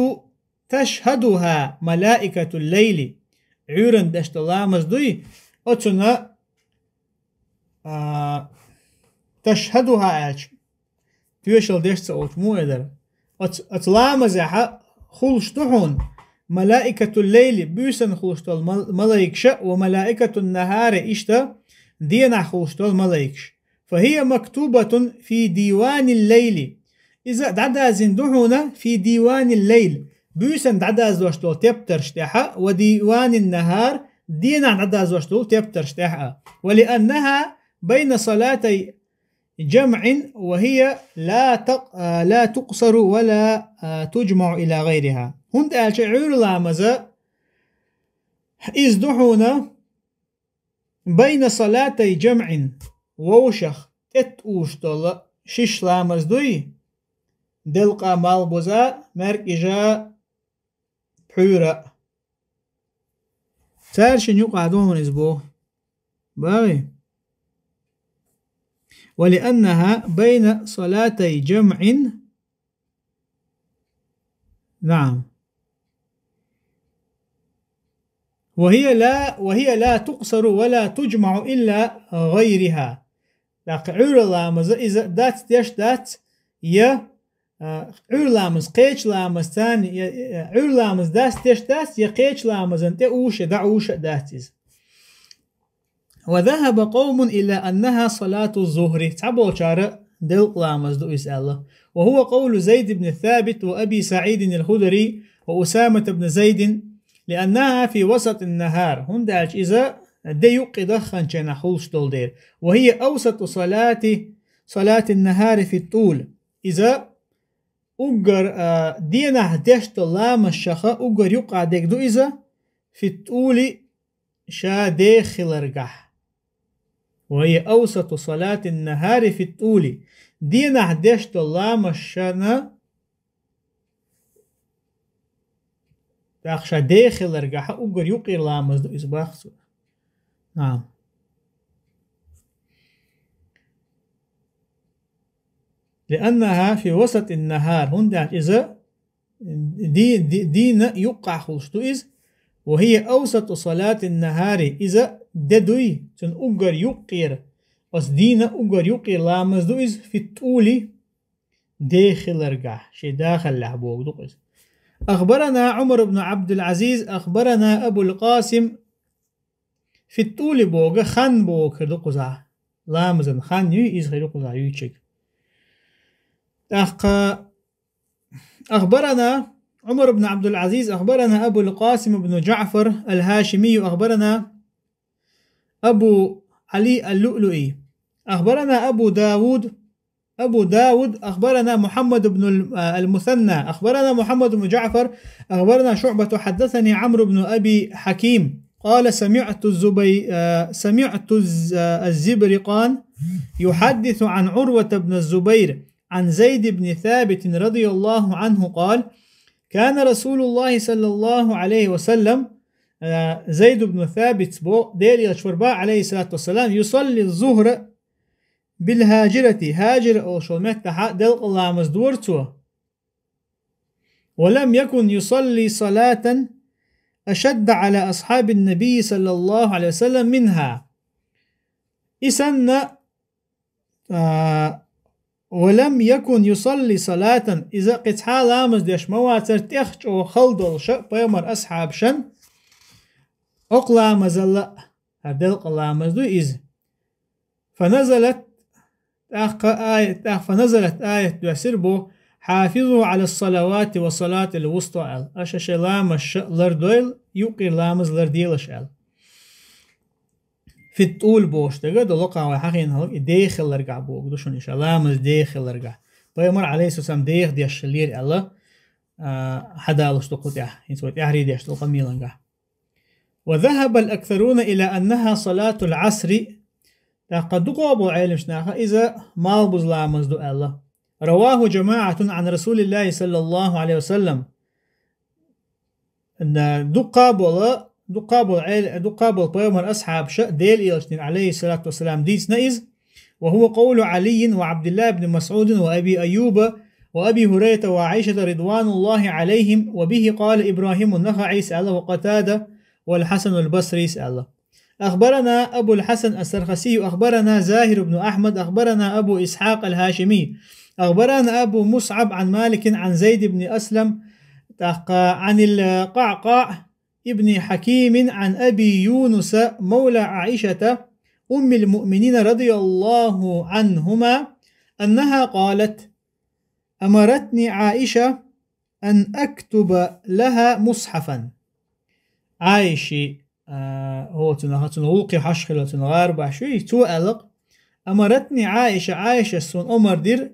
تشهدها ملائكة الليل. Ӏуьйран деш долу ламаз дуй, оцунна, а, تشهدها аьлча, тоьшалла деш ца олуш муха эр дара. Оцу, оцу ламазехь хуьлуш ду хьуна ملائكة الليل, буьйсанна хуьлуш долу мал-, малайкаша, وملائكة النهار, иштта денахь хуьлуш долу малайкаш. فهي مكتوبة في ديوان الليل. Иза дӀадаздина ду хьуна في ديوان الليل, буьйсанна дӀадаздеш долу тептарш тӀехь, وديوان النهار, денахь дӀадаздеш долу тептарш тӀехь а. ولأنها بين صلاتي جمع وهي لا تق-، آ، لا تقصر ولا، آ، تجمع إلى غيرها. ХӀунда аьлча Ӏуьйра ламаза иза ду хьуна بين صلاتي جمع, вовшах тӀеттӀуш долу шиш ламаз дуй, делкъа, малхбуза, маьркӀажа, пхьуьйра. Цаьршинна юкъахь ду хьуна иза боху. БагӀий? ولأنها بين صلاتي جمع, نعم. وهي لا وهي لا تقصر ولا تجمع إلا غيرها. ТӀаккха Ӏуьйра ламаза иза дац, деш дац, я, а, Ӏуьйра ламаз, кхеча ламаз царна, я, я, Ӏуьйра ламаз дац, деш дац, я кхеча ламазан тӀе уша, дӀа уша а дац иза. وذهب قوم إلى أنها صلاة الظهر. Цхьаболчара делкъа ламаз ду иза аьлла. وهو قول زيد بن ثابت وأبي سعيد الخدري وأسامة بن زيد، لأنها في وسط النهار. ХӀунда аьлча иза де юккъе дахханченахь хуьлуш долу дера. وهي أوسط صلاة، صلاة النهار في الطول. Иза уггар, а, денахь деш долу ламазашха уггар юккъа дерг ду иза, في الطول, ша деха хиларгахь. وهي أوسط صلاة النهار في الطول. Денахь деш долу ламазашна, тӀаккха ша деха хиларгахь уггар юккъера ламаз ду иза, боху цо. نعم. لأنها في وسط النهار. ХӀунда аьлча иза ди-, ди-, дийнан юккъахь хуьлуш ду иза. وهي أوسط صلاة النهار. Иза де дуй, цуьнан уггар юккъера, оцу дийнан уггар юккъера ламаз ду иза, في الطول, деха хиларгахь, шен дахаллехь бохург ду-кх иза. أخبرنا عمر بن عبد العزيز، أخبرنا أبو القاسم. في الطول бохург хан бохург хир ду кхузахь. Ламазан хан юй, иза хир ю кхузахь юьйцург. ТӀаккха أخبرنا عمر بن عبد العزيز، أخبرنا أبو القاسم بن جعفر الهاشمي، أخبرنا أبو علي اللؤلؤي، أخبرنا أبو داود، أبو داود، أخبرنا محمد بن ال-، آه، المثنى، أخبرنا محمد بن جعفر، أخبرنا شعبة، حدثني عمرو بن أبي حكيم، قال: سمعت الزبي-، آه، سمعت الز-، آه، الزبرقان يحدث عن عروة بن الزبير عن زيد بن ثابت رضي الله عنه قال: كان رسول الله صلى الله عليه وسلم, э, Зайд ибн Сабит бо-, Делан элча вара бах, عليه الصلاة والسلام, يصلي الظهر بالهاجرة, Хажира олуш йолу меттахь делкъа ламаз дора цо. ولم يكن يصلي صلاة أشد على أصحاب النبي صلى الله عليه وسلم منها. И санна, а, ولم يكن يصلي صلاة, иза кхин цхьа а ламаз деш ма вацара тӀех чӀогӀа хала долуша пайхамар асхьабашна, окху ламазалла а, хӀара делкъа ламаз ду иза. فنزلت, тӀаккха аят, тӀаккха فنزلت, аят доьссира бо: حافظوا على الصلوات والصلاة الوسطى аьлла. Аша шайн ламазаш лардойла, юккъера ламаз ларделаш аьлла. في الطول бохуш дерг а, долу кхузахь вай хьахийна хьалха, и деха хиларгахь бохург ду шуна, иштта ламаз деха хиларгахь. Пайхамар, عليه الصلاة والسلام, деха деш хиллера аьлла, а, хьадалуш ду кху тӀехь, хӀинца вай тӀаьхьарий деш долу къамелангахь. وذهب الأكثرون إلى أنها صلاة العصر. ТӀаккха дукха болу Ӏеламнаха иза малхбуза ламаз ду аьлла. رواه جماعة عن رسول الله صلى الله عليه وسلم. Н-, дукха болу, дукха болу Ӏел-, дукха болу пайхамар асхьабаша Делан элчанера, عليه الصلاة والسلام, дийцина иза. وهو قول علي وعبد الله بن مسعود وأبي أيوب وأبي هريرة وعائشة رضوان الله عليهم، وبه قال إبراهيم النخعي, аьлла, وقتادة والحسن البصري, аьлла. أخبرنا أبو الحسن السرخسي، أخبرنا زاهر بن أحمد، أخبرنا أبو إسحاق الهاشمي، أخبرنا أبو مصعب عن مالك عن زيد بن أسلم, тӀаккха, عن القعقاع ابن حكيم عن أبي يونس مولى عائشة أم المؤمنين رضي الله عنهما أنها قالت: أمرتني عائشة أن أكتب لها مصحفا. Ӏайши, а, хӀо цунах, цунна гӀуллакхе хьожуш хилла цунна гӀарабаш ю, цо аьлла-кх: أمرتني عائشة, Ӏайшас суна омра дира,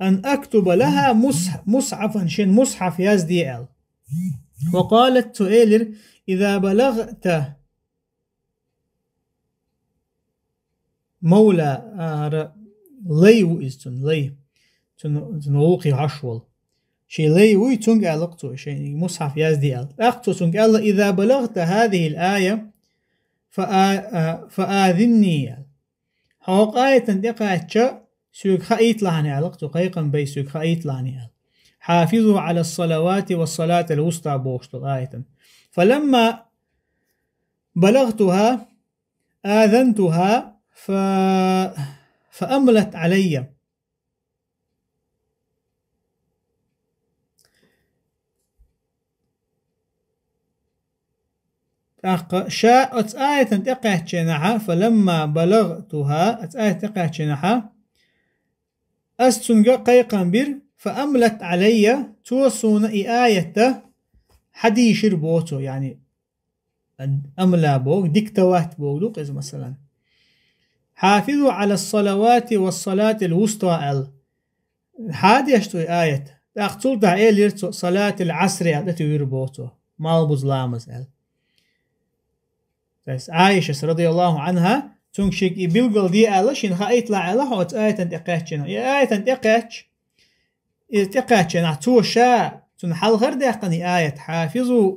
أن أكتب لها مصح-, مصحفا, шен мусхьаф язде аьлла. وقالت, цо элира: إذا بلغت مولى, а, хӀара лай ву иза цуьнан, лай. Цуьнан, цуьнан гӀуллакхе хьожуш волу. Шен лай вуй, цуьнга аьлла-кх цо, шен мусхьаф язде аьлла. ТӀаккха цо цуьнга аьлла: إذا بلغت هذه الآية فآ-, а, فآذني, аьлла. Хьо хӀокху аятана тӀекхаьчча, соьга хаийталахьа, аьлла-кх цо, кхайкхам бай, соьга хаийталахьа, аьлла. حافظوا على الصلوات والصلاة الوسطى бохуш долу аятан. فلما بلغتها آذنتها ف... فأملت علي. ТӀаккха ша оцу аятан тӀекхаьччинахьа, فلما بلغتها, оцу аятан тӀекхаьччинахьа, ас цуьнга кхайкхам бира, فأملت علي, цо суна и аят хьадийшира боху цо, яъни, амла боху, диктовать боху ду-кх иза, масалан. حافظوا على الصلوات والصلاة الوسطى аьлла. Хьадеш цо и аят. ТӀаккха цул тӀаьхьа элира цо, صلاة العصر аьлла тӀетуьйхира боху цо. Малхбуза ламаз аьлла. То есть Ӏайшас, радияллаху Ӏанха, цуьнга шега и билгал де аьлла, шена хаийталахь аьлла, хьо оцу аятан тӀекхаьччина. И аятан тӀекхаьчча, иза тӀекхаьччинахь цо ша, цунна хьалхара даьккхина и аят, حافظوا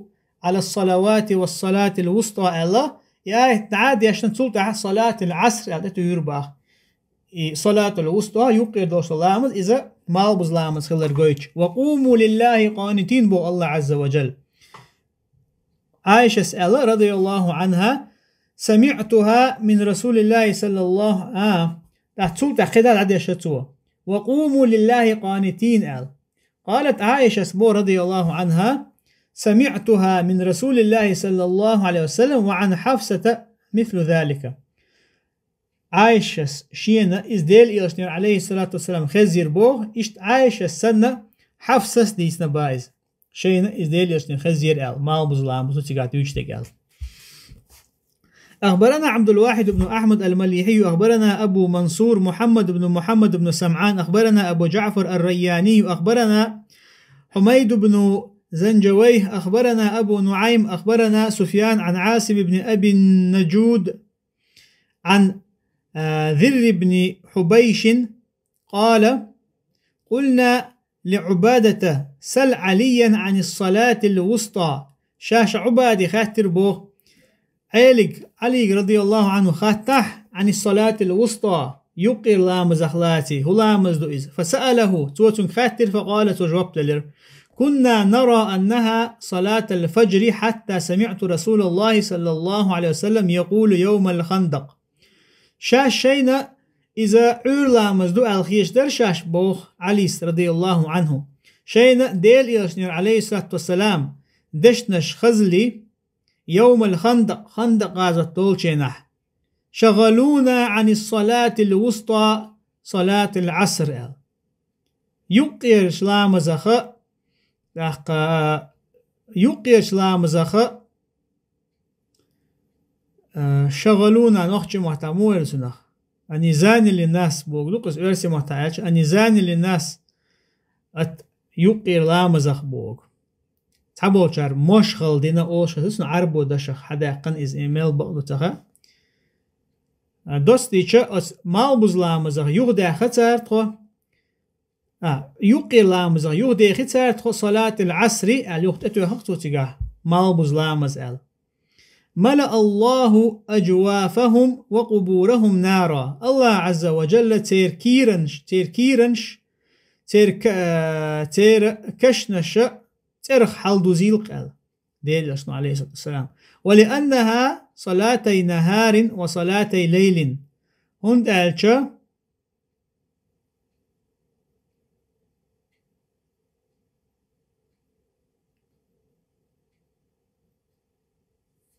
على الصلوات والصلاة الوسطى аьлла, и аят дӀа а дешна, цул тӀаьхьа صلاة العصر аьлла тӀетуьйхира боху. И صلاة الوسطى, юккъера долуш долу ламаз, иза малхбуза ламаз хилар гойтуш. وقوموا لله قانتين боху АллахӀ Ӏазза ва Джалла. Ӏайшас аьлла, радияллаху Ӏанха, سمعتها من رسول الله صلى الله, а, тӀаккха цул тӀаьхьа кхидӀа дӀадешна цо. وقوموا لله قانتين аьлла. قالت Ӏайшас боху, радияллаху Ӏанха, سمعتها من رسول الله صلى الله عليه وسلم وعن حفصة مثل ذلك. Ӏайшас шена иза Делан Элчанера, Ӏалайхиссалату вассалам, хезира боху, иштта Ӏайшас санна, Хьафсас дийцина боху иза. Шайна иза Делан Элчанера хезира аьлла, малхбуза ламаз ду цигахь дуьйцуш дерг аьлла. أخبرنا عبد الواحد بن أحمد المليحي، أخبرنا أبو منصور محمد بن محمد بن سمعان، أخبرنا أبو جعفر الرياني، أخبرنا حميد بن زنجويه، أخبرنا أبو نعيم، أخبرنا سفيان عن عاصم بن أبي النجود، عن، آه، ذر بن حبيش قال: قلنا لعبادة: سل عليا عن الصلاة الوسطى. Ша Ӏубаде хаьттира боху: Ӏелига, Ӏалига, радияллаху Ӏанху, хаттахь, عن الصلاة الوسطى, юккъера ламазах лаций, хӀун ламаз ду иза? فسأله, цо цуьнга хаьттира, فقال, цо жоп делира: كنا نرى أنها صلاة الفجر حتى سمعت رسول الله صلى الله عليه وسلم يقول يوم الخندق. Шаьш шайна иза Ӏуьйра ламаз ду аьлла хеташ дара шаьш, боху Ӏалис, радияллаху Ӏанху. Шайна Делан Элчанера, Ӏалайхиссалату вассалам, дешнаш хазале, يوم الخندق, Хандакъ гӀазот долчу хенахь: شغلونا عن الصلاة الوسطى صلاة العصر аьлла. Юккъерачу ламазаха, тӀаккха, юккъерачу ламазаха, а, шагӀалуна нохчийн маттахь муха эр цунах? Они заняли нас боху ду-кх иза, оьрсийн маттахь аьлча, они заняли нас от юккъера ламазах боху. Цхьаболчара мошхал дина олуш хезна, Ӏарбо дашах хьадаьккхина иза, и мел бакъ ду ца хаьа. А, доцу дийча, оцу малхбуза ламазах юхадаьхна цара тхо, а, юккъера ламазах юхадехи цара тхо صلاة العصر аьлла, юха тӀетоьхна-кх цо цигахь, малхбуза ламаз аьлла. ملأ الله أجوافهم وقبورهم نارا. АллахӀ Ӏазза ва Джалла церан кийранаш, церан кийранаш, церан ка-, церан кашнаша цӀерах хьалдузийла-кх аьлла. Делан Элчано, Ӏалайхиссалату вассалам: ولأنها صلاتي نهار وصلاتي ليل. ХӀунда аьлча,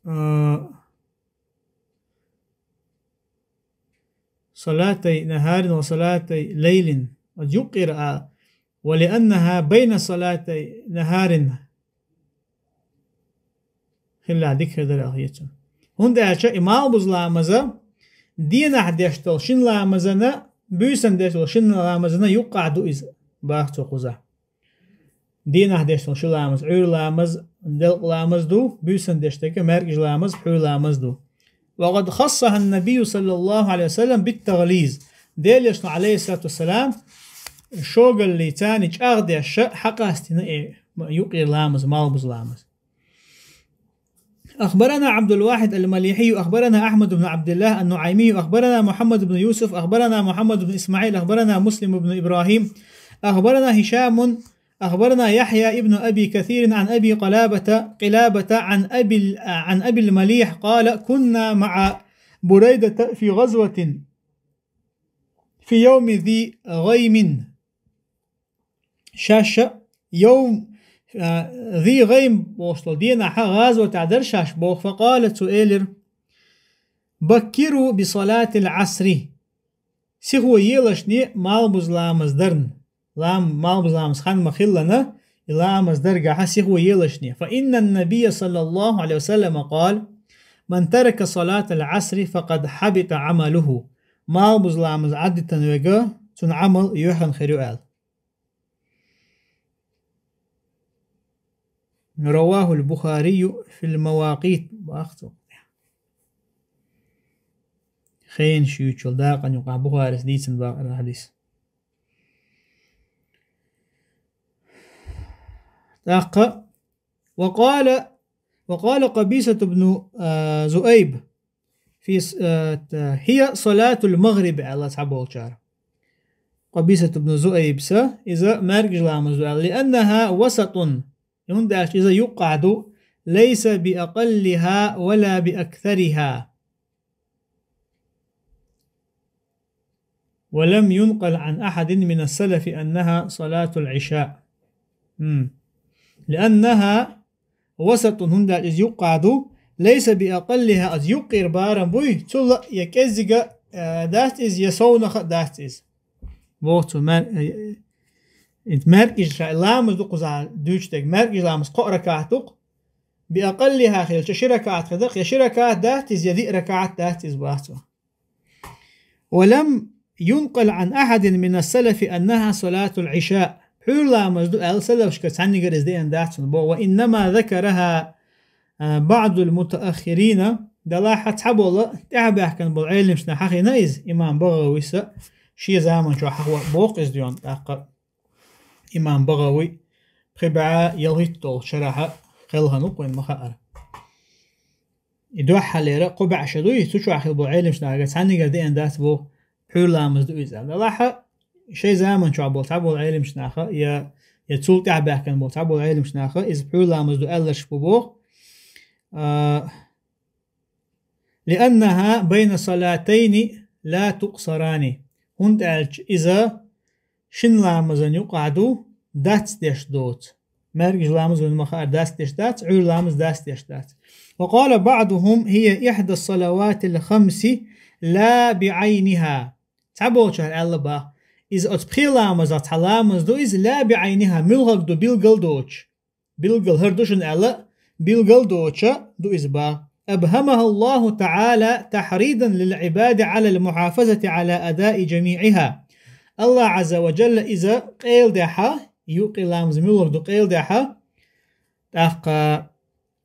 а, صلاتي نهار وصلاتي ليل. Оцу юккъера а, ولأنها بين صلاتي نهار. Хилла дика хир дара аьлла хета цунна. ХӀунда аьлча и малхбуза ламаза денахь деш долу шина ламазана, буьйсанна деш долу шина ламазана юккъехь ду иза, баха цо кхузахь. Денахь деш долу ши ламаз, Ӏуьйра ламаз, делкъа ламаз ду, буьйсанна деш дерг маьркӀажа ламаз, пхьуьйра ламаз ду. وقد خصها النبي صلى الله عليه وسلم بالتغليظ. Делан Элчано, Ӏалайхиссалату вассалам, шогаллица чӀагӀдеш хьакъастийна и юккъера ламаз, малхбуза ламаз. أخبرنا عبد الواحد المليحي، أخبرنا أحمد بن عبد الله النعيمي، أخبرنا محمد بن يوسف، أخبرنا محمد بن إسماعيل، أخبرنا مسلم بن إبراهيم، أخبرنا هشام أخبرنا يحيى ابن أبي كثير عن أبي قلابة، قلابة عن أبي ال-، عن أبي المليح قال: كنا مع بريدة في غزوة في يوم ذي غيم. Шаьш йовм, а, ذي غيم бохуш долу дийнахь гӀазот тӀехь дара шаьш боху, فقال, цо элира: بكروا بصلاة العصر. Сихо елашне малхбуза ламаз дарна. Лам-, малхбуза ламаз хан ма-хиллана, и ламаз даргахьа сихо елашне. فإن النبي صلى الله عليه وسلم قال: من ترك صلاة العصر فقد حبط عمله. Малхбуза ламаз Ӏадитина верг, цуьнан Ӏамал юьхьанна хир ю аьлла. رواه البخاري في المواقيت. Бахцо. Хенаш юьйцучу дакъана юкъахь Бухарис дийцина бакъара хьадис. ТӀаккха: وقال، وقال قبيصة بن، а, ذؤيب في ص-، а, т-، هي صلاة المغرب аьлла цхьаболчара. Къабисат ибн Зуайбса, иза маьркӀажа ламаз ду аьлла, لأنها وسط, хӀунда аьлча иза юккъехь ду, ليس بأقلها ولا بأكثرها. ولم ينقل عن أحد من السلف أنها صلاة العشاء. М. لأنها وسط, хӀунда аьлча иза юккъехь ду, ليس بأقلها, иза юккъера барам буй, цул а я кӀеззига, а, дац иза, я совнаха а дац иза. Боху цо, мер-, э, э, маьркӀажа ша-, ламаз ду кхузахь дуьйцуш дерг, маьркӀажа ламаз кхо ракаӀат ду-кх, بأقلها хилча, ши ракаӀат хир ду-кх, я ши ракаӀат дац иза, я диъ ракаӀат дац иза, боху цо. ولم ينقل عن أحد من السلف أنها صلاة العشاء. Пхьуьйра ламаз ду аьлла салафашкара цхьаьннигара иза деана дац цунна боху. وإنما ذكرها, а, بعض المتأخرين, делахь а цхьаболу тӀаьхьабаьхкина болу Ӏеламнаха хьахийна иза, имам БагӀавис а шен заманчохь хьахо боху иза дуьйна тӀаккха. Имам БагӀави пхи бӀе ялхитталгӀачу шарахь кхелхина ву-кх вайна ма-хаъара. И дуьххьарлера кхо бӀе шо дуй, цу чохь хилла болу Ӏеламнахагара цхьаьннигара деана дац боху, пхьуьйра ламаз ду иза аьлла. Делахь а шайн заманчохь болу цхьаболу Ӏеламнаха, я, я цул тӀаьхьабаьхкина болу цхьаболу Ӏеламнаха иза пхьуьйра ламаз ду аьлларш бу боху. А, لأنها بين صلاتين لا تقصران. ХӀунда аьлча иза шина ламазан юкъахь ду, дацдеш доцу. МаьркӀажа ламаз вайна ма-хаъара дацдеш дац, Ӏуьйра ламаз дацдеш дац. وقال بعضهم: هي إحدى الصلوات الخمس لا بعينها. Цхьаболчара аьлла боху, иза оцу пхи ламазах цхьа ламаз ду иза, لا بعينها, муьлхарг ду билгал доцуш. Билгал хӀара ду шуна аьлла, билгал доцуш ду иза боху. أبهمها الله تعالى تحريضا للعباد على المحافظة على أداء جميعها. АллахӀ Ӏазза ва Джалла иза къайладаьхьа, юккъе ламаз муьлхарг ду къайладаьхьа, тӀаккха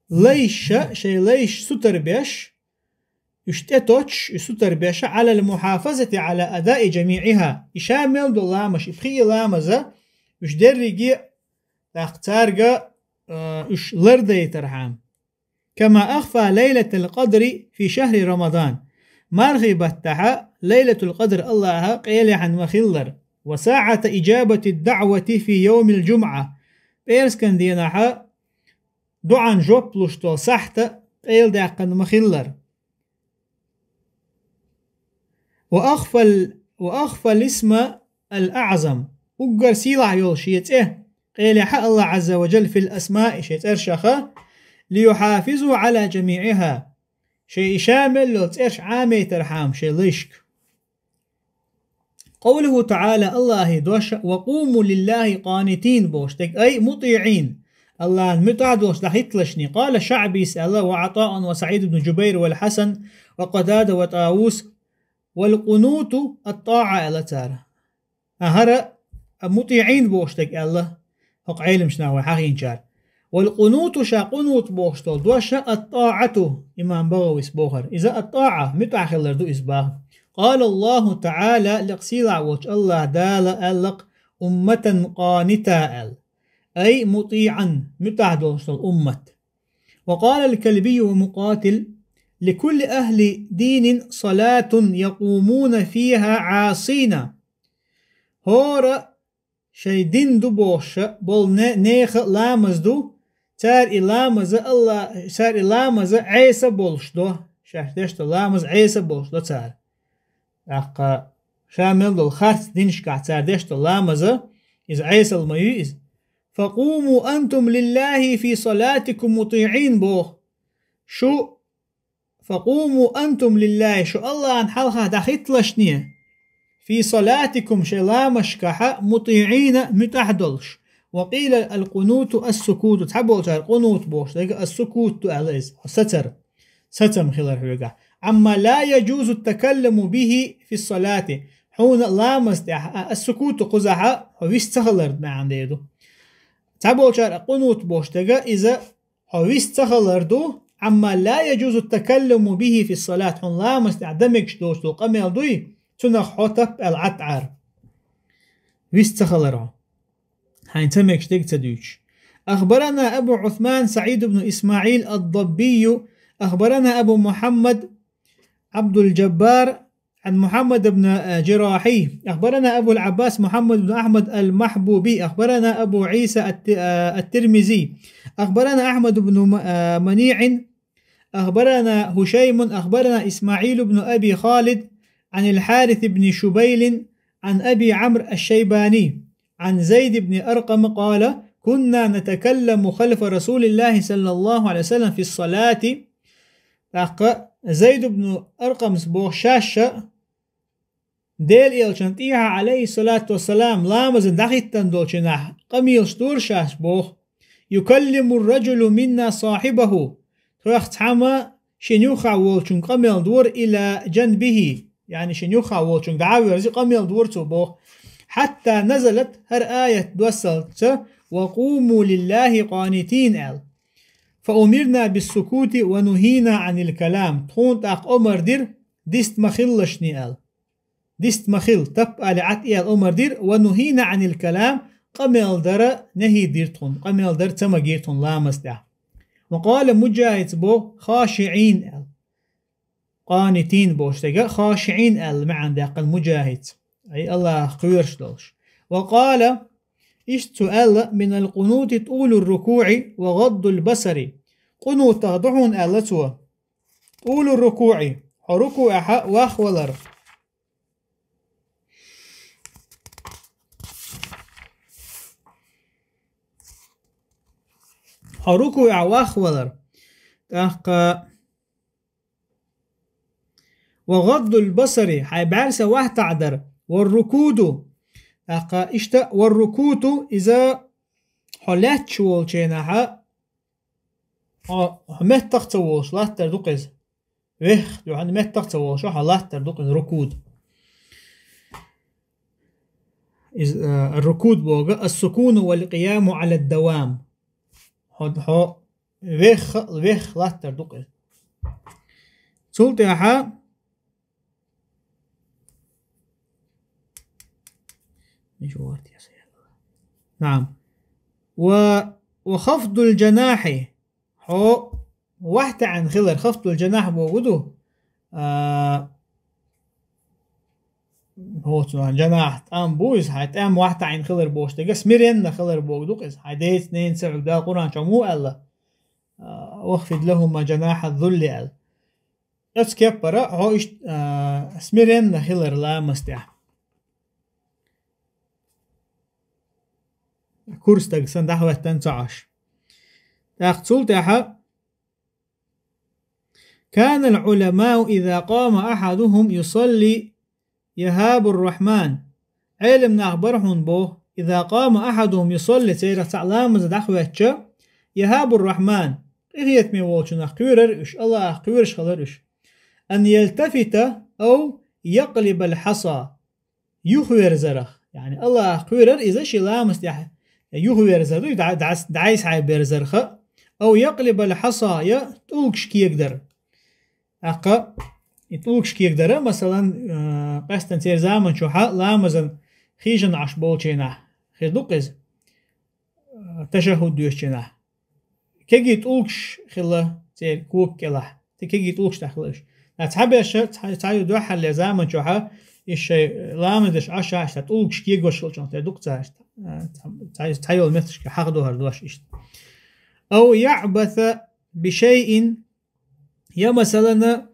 лайша, шайн лайш сутара беш, уьш тӀетоттуш, уьш сутара беш, على المحافظة على أداء جميعها. И ша мел долу ламазаш, и пхи а ламаз, уьш дерриге а, тӀаккха цаьрга, а, уьш лардайтархьама. كما أخفى ليلة القدر في شهر رمضان. Мархий баттахь Лайлатул-Къадр АллахӀа къайлаяьхьна ма-хиллара. وساعة إجابة الدعوة في يوم الجمعة. ПӀераскан дийнахь доӀан жоп луш долу сахьт къайладаьккхина ма-хиллара. وأخفى ال-، وأخفى الاسم الأعظم. Уггар сийлахь йолу шен цӀе къайлаяьхьа АллахӀ Ӏазза ва Джалла في الأسماء, шен цӀершаха, ليحافظوا على جميعها. Шайн и ша мел йолу цӀераш Ӏамийтархьама шайн лайшка. قوله تعالى, АллахӀан дош, وقوموا لله قانتين бохуш дерг, أي مطيعين, АллахӀан муьтӀахь долуш дӀахӀитталашний. قال الشعبي аьлла, وعطاء وسعيد بن جبير والحسن وقتادة وطاووس, والقنوت الطاعة аьлла цара. А хӀара مطيعين бохуш дерг аьлла хӀокху Ӏеламнаха вай хьахийначара. والقنوت, ша къунут бохуш долу дош, الطاعة, имам БагӀавис бохура. Иза الطاعة, муьтӀахь хилар ду иза боху. قال الله تعالى, лекха сийлахь волчу АллахӀ Дала аьлла-кх, أمة قانتة аьлла. أي مطيعا, муьтӀахь долуш долу уммат. وقال الكلبي ومقاتل: لكل أهل دين صلاة يقومون فيها عاصين. ХӀора шайн дин ду бохуш болу не-, нехан а ламаз ду, цара и ламаза Алла, цара и ламаза Ӏеса болуш до, шаьш деш долу ламаз Ӏеса болуш до цара. ТӀаккха ша мел долу харц динашкахь цара деш долу ламаза, иза Ӏесал ма ю иза. «Факъуму антум лиллахи фи салатикум мутиъин», боху. Шу «Факъуму антум лиллахи», шу Аллахьан хьалха дӀахӀитталашне, «фи салатикум», шайн ламазашкахьа, «мутиъина», муьтӀахь долуш. «Ва къила алкъунуту ассукуту», цхьаболчара къунут бохуш дерг ассукут ду аьлла иза, хьо сацар, сацам хилар хьоьгахь. «Амма ла яджузу такаллуму бихи фи салати», хьуна ламаз тӀехь а ассукуту кхузахьа хьо вист ца хилар маьӀна дер ду. Цхьаболчара къунут бохуш дерг иза хьо вист ца хилар ду, «амма ла яджузу такаллуму бихи фи салат», хьуна ламаз тӀехь дан мегаш доцу къамел дуй, цунах хьо тап аьлла Ӏад Ӏар. Вист ца хилар хьо, хьайна ца мегаш дерг ца дуьйцуш. أخبرنا أبو عثمان سعيد بن إسماعيل الضبي، أخبرنا أبو محمد عبد الجبار عن محمد بن، آه، جراحي، أخبرنا أبو العباس محمد بن أحمد المحبوبي، أخبرنا أبو عيسى الت-، آه، الترمذي، أخبرنا أحمد بن م-، آه، منيع، أخبرنا هشيم، أخبرنا إسماعيل بن أبي خالد عن الحارث بن شبيل عن أبي عمرو الشيباني عن زيد بن أرقم قال: كنا نتكلم خلف رسول الله صلى الله عليه وسلم في الصلاة. ТӀаккха Зайд ибн Аркъамс боху шаьш а, Делан Элчанна тӀехьа, Ӏалайхиссалату вассалам, ламаза дӀахӀиттина долчу хенахь къамелаш дора шаьш боху: «Юкаллимур раджулу минна сахибаху». Тхох цхьамма шен юххехь волчуьнга къамел дора, «ила джанбихи», яъни шен юххехь волчуьнга дӀа а верзий, къамел дора цо боху. «Хьатта назалат», хӀара аят доссалца, «ва къуму лиллахи къанитин», аьлла. «Фа умирна биссукути ва нухина Ӏанил калам». Тхуна тӀаккха омар дира, дист ма хилалаш шуна аьлла. Дист ма хила, тап али Ӏад аьлла омар дира, «ва нухина Ӏанил калам», къамел дара нахӀи дира тхуна, къамел дара ца магийра тхуна ламаз тӀехь. «Ва къала», Муджахица боху, «хашиӀин», аьлла. «Къанитин» бохуш дерг, «хашиӀин» аьлла маьӀна даьккхина Муджахица. Ай, Аллах кхоьруш долуш. «Ва къала», иштта цо аьлла: «Минал къунути тӀулур рукуӀи ва гӀаддул басари». Къунутах ду хьуна аьлла цо. «ТӀулур рукуӀи», хьо рукуӀехьа вахвалар. Хьо рукуӀехь вахвалар. ТӀаккха «ва гӀаддул басари», хьайн бӀаьрса вахтахь дар, «ва рукуду». ТӀаккха иштта «ва рукуду», иза хьо лаьтташ волчу хенахьа, хьо, хьо меттах ца волуш латтар ду-кх иза. Вех, юьхьанна меттах ца волуш, хьо латтар ду-кх иза, рукуд. Иза, а, рукуд боху, ас-сукуну вал къияму Ӏала давам. Хьо, хьо вех, вех латтар ду-кх иза. Цул тӀаьхьа Наам. Ва, ва хафдул джанахьи. Хьо вахтаьӀна хилар, хафдул джанахь боху ду. А, хӀоцу джанахь тӀам бу иза, хьайн тӀам вахтаьӀна хилар бохуш дерг, смиренно хилар боху ду-кх иза. Хьайн деца, ненаца хьоьга Дала Къуръан чохь муха аьлла? А, «Вахфид лахума джанахьа ззулли», аьлла. Оцу кеппара хьо иштта, а, смиренно хилар ламаз тӀехь. Кура стаг санна дӀахӀоьттина ца Ӏаш. ТӀаккха цул тӀаьхьа: «Канал Ӏуламау иза къама ахьадухум юсалли яхабур рахьман». Ӏелам нах бара хьуна боху, иза къама ахьадухум юсалли, церах цхьаъ ламаза дӀахӀоьттича, яхабур рахьман, къинхетаме волчунах кхоьрара уьш, Аллахах кхоьруш хилара уьш. Ан ялтафита ау якълибал хьаса, юхаверзарах. Яъни Аллахах кхоьрара иза шен ламаз тӀехь юхаверзар ду, дӀа-, дӀа-, дӀай-схьай берзарха, ау якълибал хьаса, я тӀулгаш кегадар. ТӀаккха и тӀулгаш кегадара, масалан, а, къаьстина церан заман чохьа ламазан хижина Ӏаш болчу хенахь хир ду-кх иза, а, ташаххуд доьшучу хенахь. Кегий тӀулгаш хилла церан кога кӀелахь. Церан кегий тӀулгаш тӀехь хилла уьш. Ткъа цхьаберш, цхьа, цхьа ю дуьххьарлера заман чохьа, иза шайн ламаз деш Ӏаш, тӀулгаш кегош хилчунах тера ду-кх цара. а, цхьа-, цхьа йолу метташка хьахдохар дош иштта. أو يعبث بشيء, я, масалана,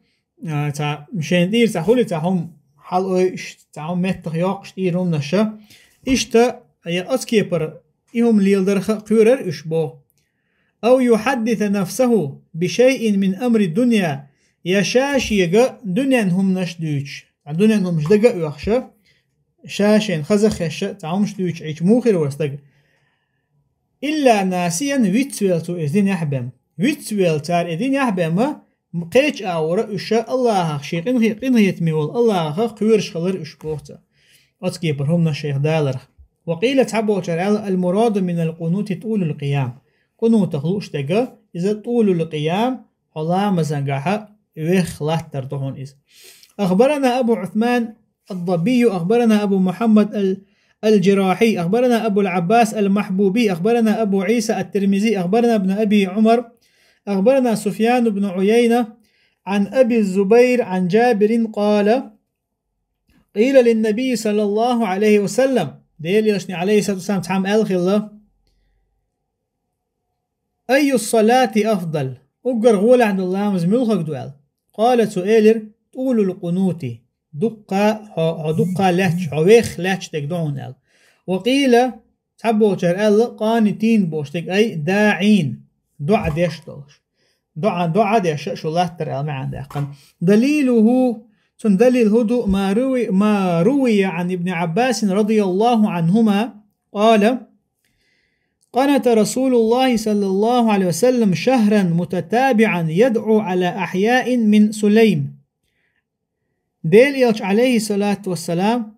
а, цхьа, шайна тӀера цхьа хуьлий цхьа хӀума хьалаойуш, цхьа хӀума меттах йоккхуш тӀера хӀуманаш, иштта, я оцу кепара и хӀума леладарх а кхоьрар уьш боху. أو يحدث نفسه بشيء من أمر الدنيا, я ша шега дуьненан хӀуманаш дуьйцуш, цхьа дуьненан хӀуманаш дага а оьхуш, ша шайна хаза а хезаш, цхьа хӀуманаш дуьйцуш Ӏийча муха хир вара стаг? إلا ناسيا, вицвелла цо иза динехь а бен. Вицвелла цара и динехь а бен, кхечу агӀора уьш Аллахьах шен къинхе-, къинхетаме волу Аллахьах кхоьруш хилар уьш боху цо. Оцу кепара хӀуманаш шайх даларх. وقيل, цхьаболчара аьлла: المراد من القنوت طول القيام. Къунутах лууш дерг, иза طول القيام, хьо ламазангахьа веха латтар ду хьуна иза. أخبرنا أبو عثمان الضبي، أخبرنا أبو محمد ال-، الجراحي، أخبرنا أبو العباس المحبوبي، أخبرنا أبو عيسى الترمذي، أخبرنا ابن أبي عمر، أخبرنا سفيان بن عيينة عن أبي الزبير عن جابر قال: قيل للنبي صلى الله عليه وسلم, Делан Элчане, عليه الصلاة والسلام, цхьамма аьлла хилла: أي الصلاة أفضل؟ Уггар гӀолехь долу ламаз муьлхарг ду аьлла. قال, цо элира: طول القنوت. Дуккха, хьо, хьо дуккха лаьтташ, хьо веха лаьтташ дерг ду хьуна аьлла. وقيل, цхьаболчара аьлла: قانتين бохуш дерг, أي داعين, доӀа деш долуш. ДоӀа, доӀа деш шу латтар аьлла маьӀна даьккхина. دليله, цуьнан далил хӀун ду? ما روي، ما روي عن ابن عباس رضي الله عنهما قال: قنت رسول الله صلى الله عليه وسلم شهرا متتابعا يدعو على أحياء من سليم. Делан Элча, عليه الصلاة والسلام,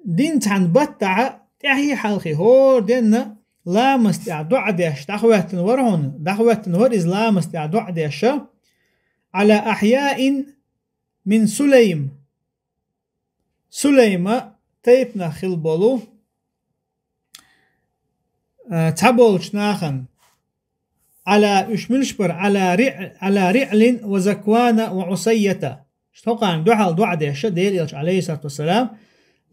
дина цхьана баттахь тӀаьхьа а хьалха хӀора денна ламаза тӀехь доӀа деш дӀахӀоьттина вара хьуна, дӀахӀоьттина вара иза ламаза тӀехь доӀа деш, على أحياء من سليم. Сулайма тайпанах хилла болу, а, цхьаболчу нахана, على, уьш муьлш бара, على رع-، على رعل وذكوان وعصية. Шу тхокхарна дуьхьал доӀа деш, Делан Элча, عليه الصلاة والسلام,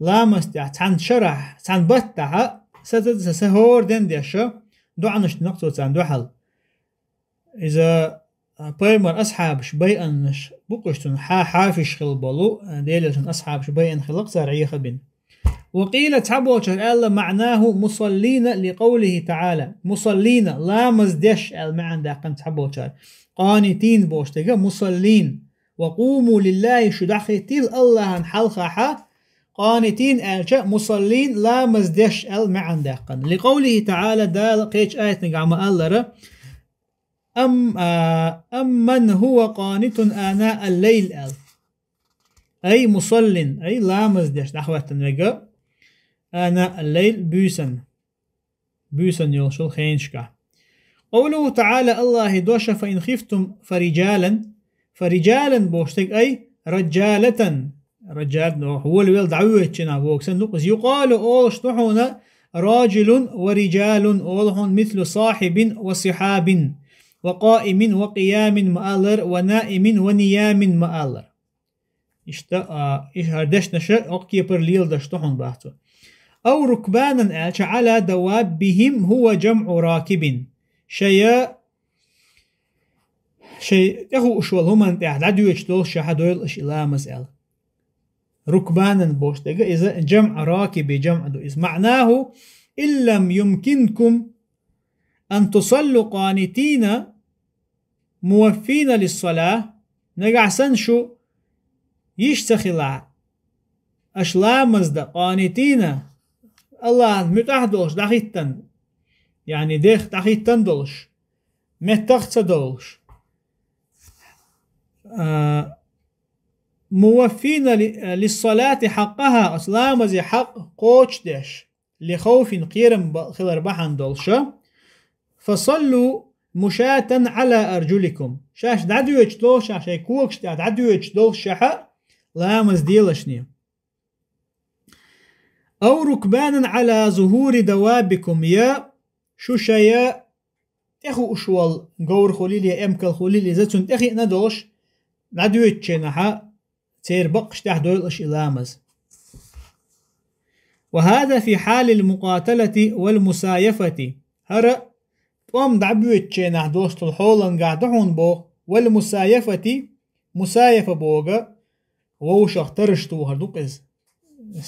ламаза тӀехь цхьана шарахь, цхьана баттахь, са, са, са, са хӀора ден деш, доӀанаш дина цо царна дуьхьал. Иза, а, пайхамар асхьабаш байанаш бу-кх уьш, цунна хьа-, хьафиш хилла болу, а, Делан Элчан асхьабаш байина хилла-кх цара Ӏеха а бина. وقيل, цхьаболчара аьлла: معناه مصلين لقوله تعالى. مصلين, ламаз деш аьлла маьӀна даьккхина цхьаболчара. قانتين бохуш дерг مصلين. وقوموا لله, шу дӀахӀиттийла Аллахьан хьалхахь, قانتين аьлча, مصلين, ламаз деш аьлла маьӀна даьккхина. لقوله تعالى, Дала кхечу аятнехь ма-аллара, أم-، а, أمن هو قانت آناء الليل аьлла. أي مصل, أي ламаз деш дӀахӀоьттина верг, آناء الليل, буьйсанна, буьйсанна йолчу хенашкахь. قوله تعالى, Аллахьан дош: فإن خفتم فرجالا, فرجالا бохуш дерг, أي رجالة, раджалатан, волавелла дӀавоьдучу хенахь вогӀуш санна ду-кх иза. يقال, олуш ду хьуна, راجل ورجال, олу хьуна, مثل صاحب وصحاب, وقائم وقيام ма-аллара, ونائم ونيام ма-аллара. Иштта, а, и хӀара дешнаш оцу кепара леладеш ду хьуна боху цо. أو ركبانا аьлча, على دوابهم هو جمع راكب. Шайн, шайн тӀехууш волу хӀуманна тӀехь дӀадоьдуш долуш шаьхьа дойла аша и ламаз аьлла. ركبانا бохуш дерг, иза جمع راكب, جمع ду иза. معناه: إن لم يمكنكم أن تصلوا قانتين موفين للصلاة, нагахь санна шу йиш ца хилахь, аша ламаз дан, قانتين, Аллахьна муьтӀахь долуш дӀахӀиттина, яъни дех дӀахӀиттина долуш, меттах а ца довлуш, а, موفين ل-، للصلاة حقها, оцу ламазан хьакъ кхочушдеш, لخوف, кхерам ба-, хилар бахьана долуш, فصلوا مشاة على أرجلكم. Шаьш дӀадоьдуш долуш, шаьш шайн когаш тӀехь дӀадоьдуш долуш шаьхьа ламаз делашний. أو ركبانا على ظهور دوابكم, я шу шайн тӀехууш волу говр хуьлийла я эмкал хуьлийла, иза цунна тӀехиъна долуш, дӀадоьдучу хенахь церан баккхаш тӀехь дойла аша и ламаз. وهذا في حال المقاتلة والمسايفة. ХӀара тӀом дӀабоьдучу хенахь достал хьолангахь ду хьуна боху, والمسايفة, мусаяфа боху, вовшах тарш тухур ду-кх иза.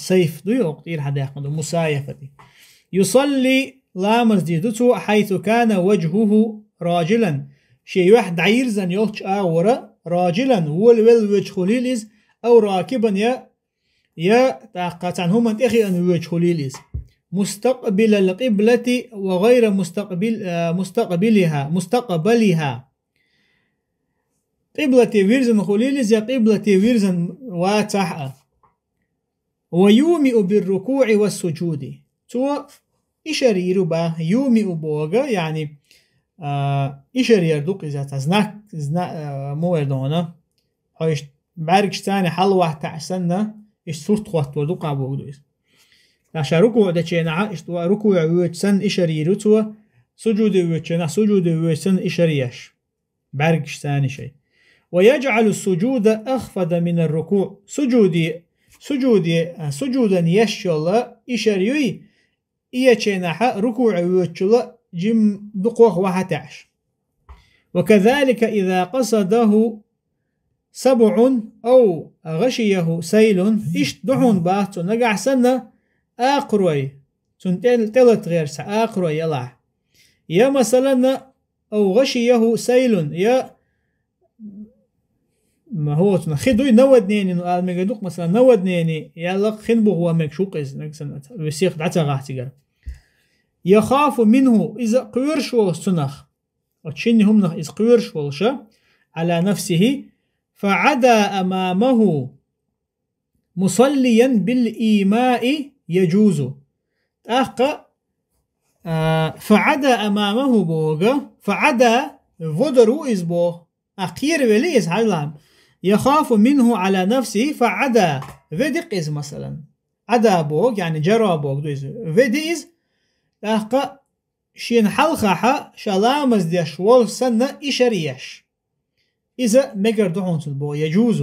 Сайф ду, йоккха тӀера хьан даьккхина ду, мусаяфати. يصلي, ламаз дийр ду цо, حيث كان وجهه راجلا, шен юьхь дӀайирзина йолчу агӀора, راجلا, волавелла воьдуш хуьлийла иза, أو راكبا, я, я тӀаккха цхьана хӀуманна тӀе хиъна воьдуш хуьлийла иза. مستقبل القبلة وغير مستقبل، а, مستقبلها، مستقبلها. Къиблате вирзина хуьлийла иза, я къиблате вирзина вацахь а. ويومئ بالركوع والسجود. Цо ишар йийр ю боху, يومئ боху, яъни, а, ишар яр ду-кх иза, цхьа знак, зна-, а, муха эр ду хьуна. Хьо иштта бӀаьргаш царна хьалавахьа санна, иштта сурт хӀоттор ду-кх боху ду иза. Ткъа ша рукуӀ дечу хенахь, иштта рукуӀе воьдуш санна ишар йийр ю цо, сужуде воьдуш хенахь, сужуде воьдуш санна ишар еш. БӀаьргаш царна шайн. ويجعل السجود أخفض من الركوع. Сужуде, сужуде, а, сужудан еш йолу ишар юй, и ечу хенахь рукуӀе воьдучул жимма дукхах вахьа таьӀаш. وكذلك إذا قصده سبع أو غشيه سيل. Иштта ду хьуна боху цо, нагахь санна акхарой, цунна тӀе-, тӀелата гӀерташ цхьа акхарой ялахь. Я, масалан, أو غشيه سيل, я, ма хӀоцунах хи дуй, наводнение, ну, ала мегар ду-кх, масалан, наводнение, ялла хин бухо мегаш ву-кх иза, нагахь санна, весех дӀа ца гӀахь цигара. يخاف منه, иза кхоьруш волуш цунах. Оцу шинна хӀуманах иза кхоьруш волуша, على نفسه, فعدا أمامه مصليا بالإيماء يجوز. ТӀаккха, а, فعدا أمامه боху, فعدا, водар ву иза боху, а, кхеравелла иза, хьажал. يخاف منه على نفسه فعدا, веди-кх иза, масалан. Ӏада боху, яъни جرى боху ду иза. Веди иза, тӀаккха шена хьалхахь ша ламаз деш волу санна ишар еш. Иза мегар ду хьуна цунна боху, يجوز.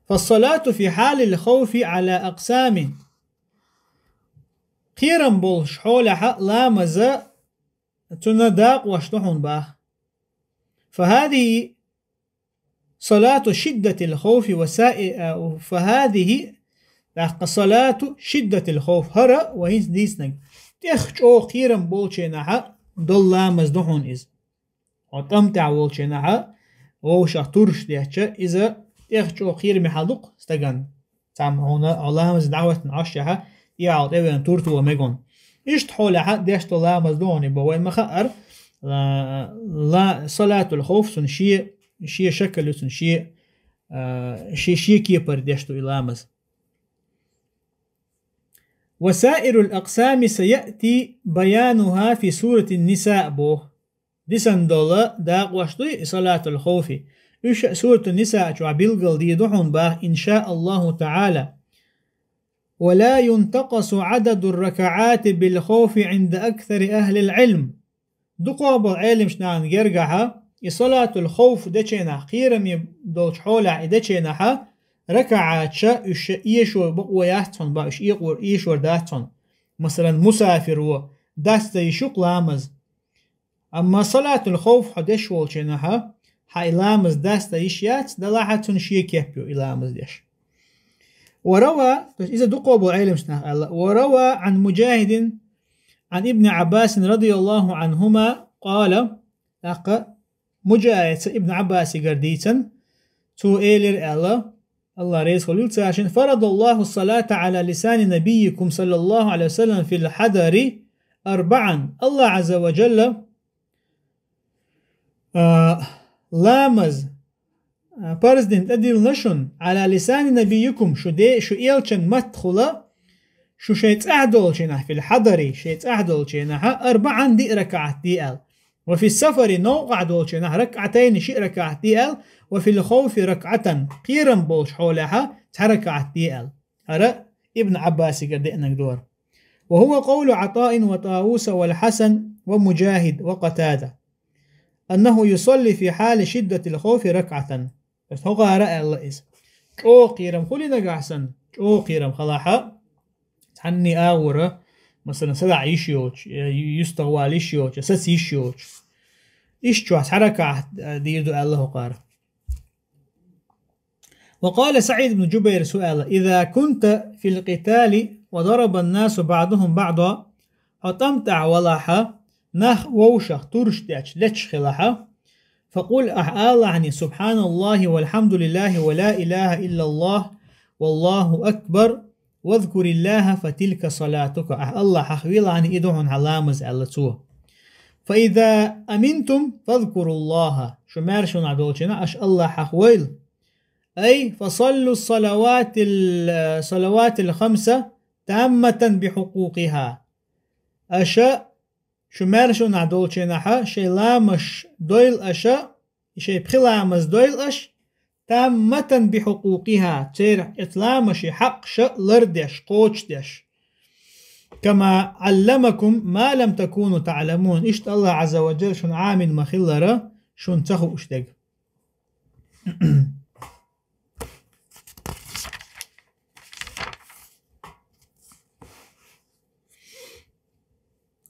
فالصلاة في حال الخوف على أقسام. Кхерам болуш хьолехь ламаз цунна дакъош ду хьуна боху. فهذه صلاة شدة الخوف وسائر، а, فهذه, тӀаккха صلاة شدة الخوف, хӀара ва хӀинца дийцинарг, тӀех чӀогӀа кхерам болчу хенахь долу ламаз ду хьуна иза. Хьо тӀам тӀехь волчу хенахь вовшах турш детташ, иза тӀех чӀогӀа кхераме хьал ду-кх стагана. Цхьамма хьуна хьо ламазе дӀахӀоьттина Ӏаш шехь, и хьал тӀевеана турто мегаш. Иштта хьолехь деш долу ламаз ду хьуна и боху, вайн ма-хаъара, ла-, ла-, صلاة الخوف цунна шен, шен шакал ю цунна, шен, а, шен, шен кепара деш ду и ламаз. وسائر الأقسام سيأتي بيانها في سورة النساء боху. Дисина долу дакъош дуй и صلاة الخوف. Уьш а Суратун-Ниса чохь билгал дийр ду хьуна боху, إن شاء الله تعالى. ولا ينتقص عدد الركعات بالخوف عند أكثر أهل العلم. Дукхах болу Ӏеламчу нахана гергахь, и صلاة الخوف дечу хенахь, кхераме долчу хьолехь и дечу хенахь, ракаӀаташ уьш эшо бакъо яц хьуна боху, уьш экъор, эшор дац хьуна. Масалан, мусафиро даста йиш ю-кх ламаз. Амма صلاة الخوف хьо деш волчу хенахь, хьан и ламаз даста йиш яц, делахь а цунна шен кеп ю и ламаз деш. وروى, то есть иза дукхах болу Ӏеламчу наха аьлла, وروى عن مجاهد عن ابن عباس رضي الله عنهما قال, тӀаккха Муджахида Ибн Ӏаббасигара дийцина, цо элира аьлла, АллахӀ реза хуьлийла царна: فرض الله الصلاة على لسان نبيكم صلى الله عليه وسلم في الحضر أربعا. АллахӀ Ӏазза ва Джалла, а, ламаз, а, парз дина тӀедиллина шуна, على لسان نبيكم, шу де-, шу элчан маттахула, шу шайн цӀахь долчу хенахь, في الحضر, шайн цӀахь долчу хенахь, أربعا, диъ ракаӀат де аьлла. وفي السفر, новкъахь долчу хенахь, ركعتين, шиъ ракаӀат де аьлла, وفي الخوف ركعة, кхерам болчу хьолехь цхьа ракаӀат де аьлла. ХӀара Ибн Ӏаббасигара деанарг ду хӀара. وهو قول عطاء وطاووس والحسن ومجاهد وقتادة أنه يصلي في حال شدة الخوف ركعة. Ас хӀокхара аьлла иза. ЧӀогӀа кхерам хуьлий нагахь санна, чӀогӀа кхерам хилахь, цхьанне агӀора, масала, садаӀа йиш йоцуш, я юстагӀвала йиш йоцуш, я саца йиш йоцуш. Иштта чохь цхьа ракаӀат, а, дийр ду аьлла хӀокхара. وقال سعيد بن جبير سؤالا: إذا كنت في القتال وضرب الناس بعضهم بعضا، хьо тӀам тӀехь валахьа, нах вовшах турш дечу лечча хилахьа, فقل, ахь алахьани: سبحان الله والحمد لله ولا إله إلا الله والله أكبر واذكر الله فتلك صلاتك. Ахь Аллахьах велахьани, и ду хьуна хьан ламаз, аьлла цо. فإذا أمنتم فاذكروا الله. Шу маьршонахь долчу хенахь аша Аллахьах войла. أي فصلوا الصلوات ال-، الصلوات الخمس تامة بحقوقها. Аша шу маьршонахь долчу хенахьа шайн ламазаш дойла аша, и шайн пхи ламаз дойла аша, تامة بحقوقها, церан оцу ламазийн хьакъаш лардеш, кхочушдеш. كما علمكم ما لم تكونوا تعلمون. Иштта Аллахь Ӏазза ва Джалла шуна Ӏамийна ма-хиллара, шуна ца хууш дерг.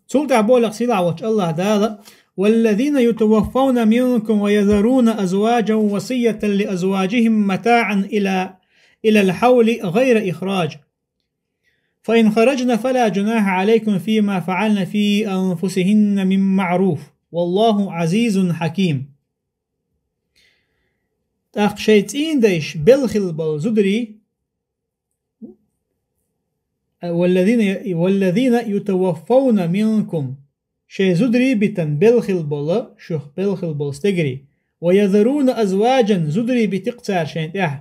Цул тӀаьхьа боху сийлахь волчу Аллахь Дала: والذين يتوفون منكم ويذرون أزواجا وصية لأزواجهم متاعا إلى، إلى الحول غير إخراج، فإن خرجن فلا جناح عليكم فيما فعلن في أنفسهن من معروف، والله عزيز حكيم. ТӀаккха шайн цӀийндайша белла хилла болу зударий, والذين، والذين يتوفون منكم, шайн зударий битина белла хилла болу, шух белла хилла болу стегарий, ويذرون أزواجا, зударий битина цара шайн тӀехь,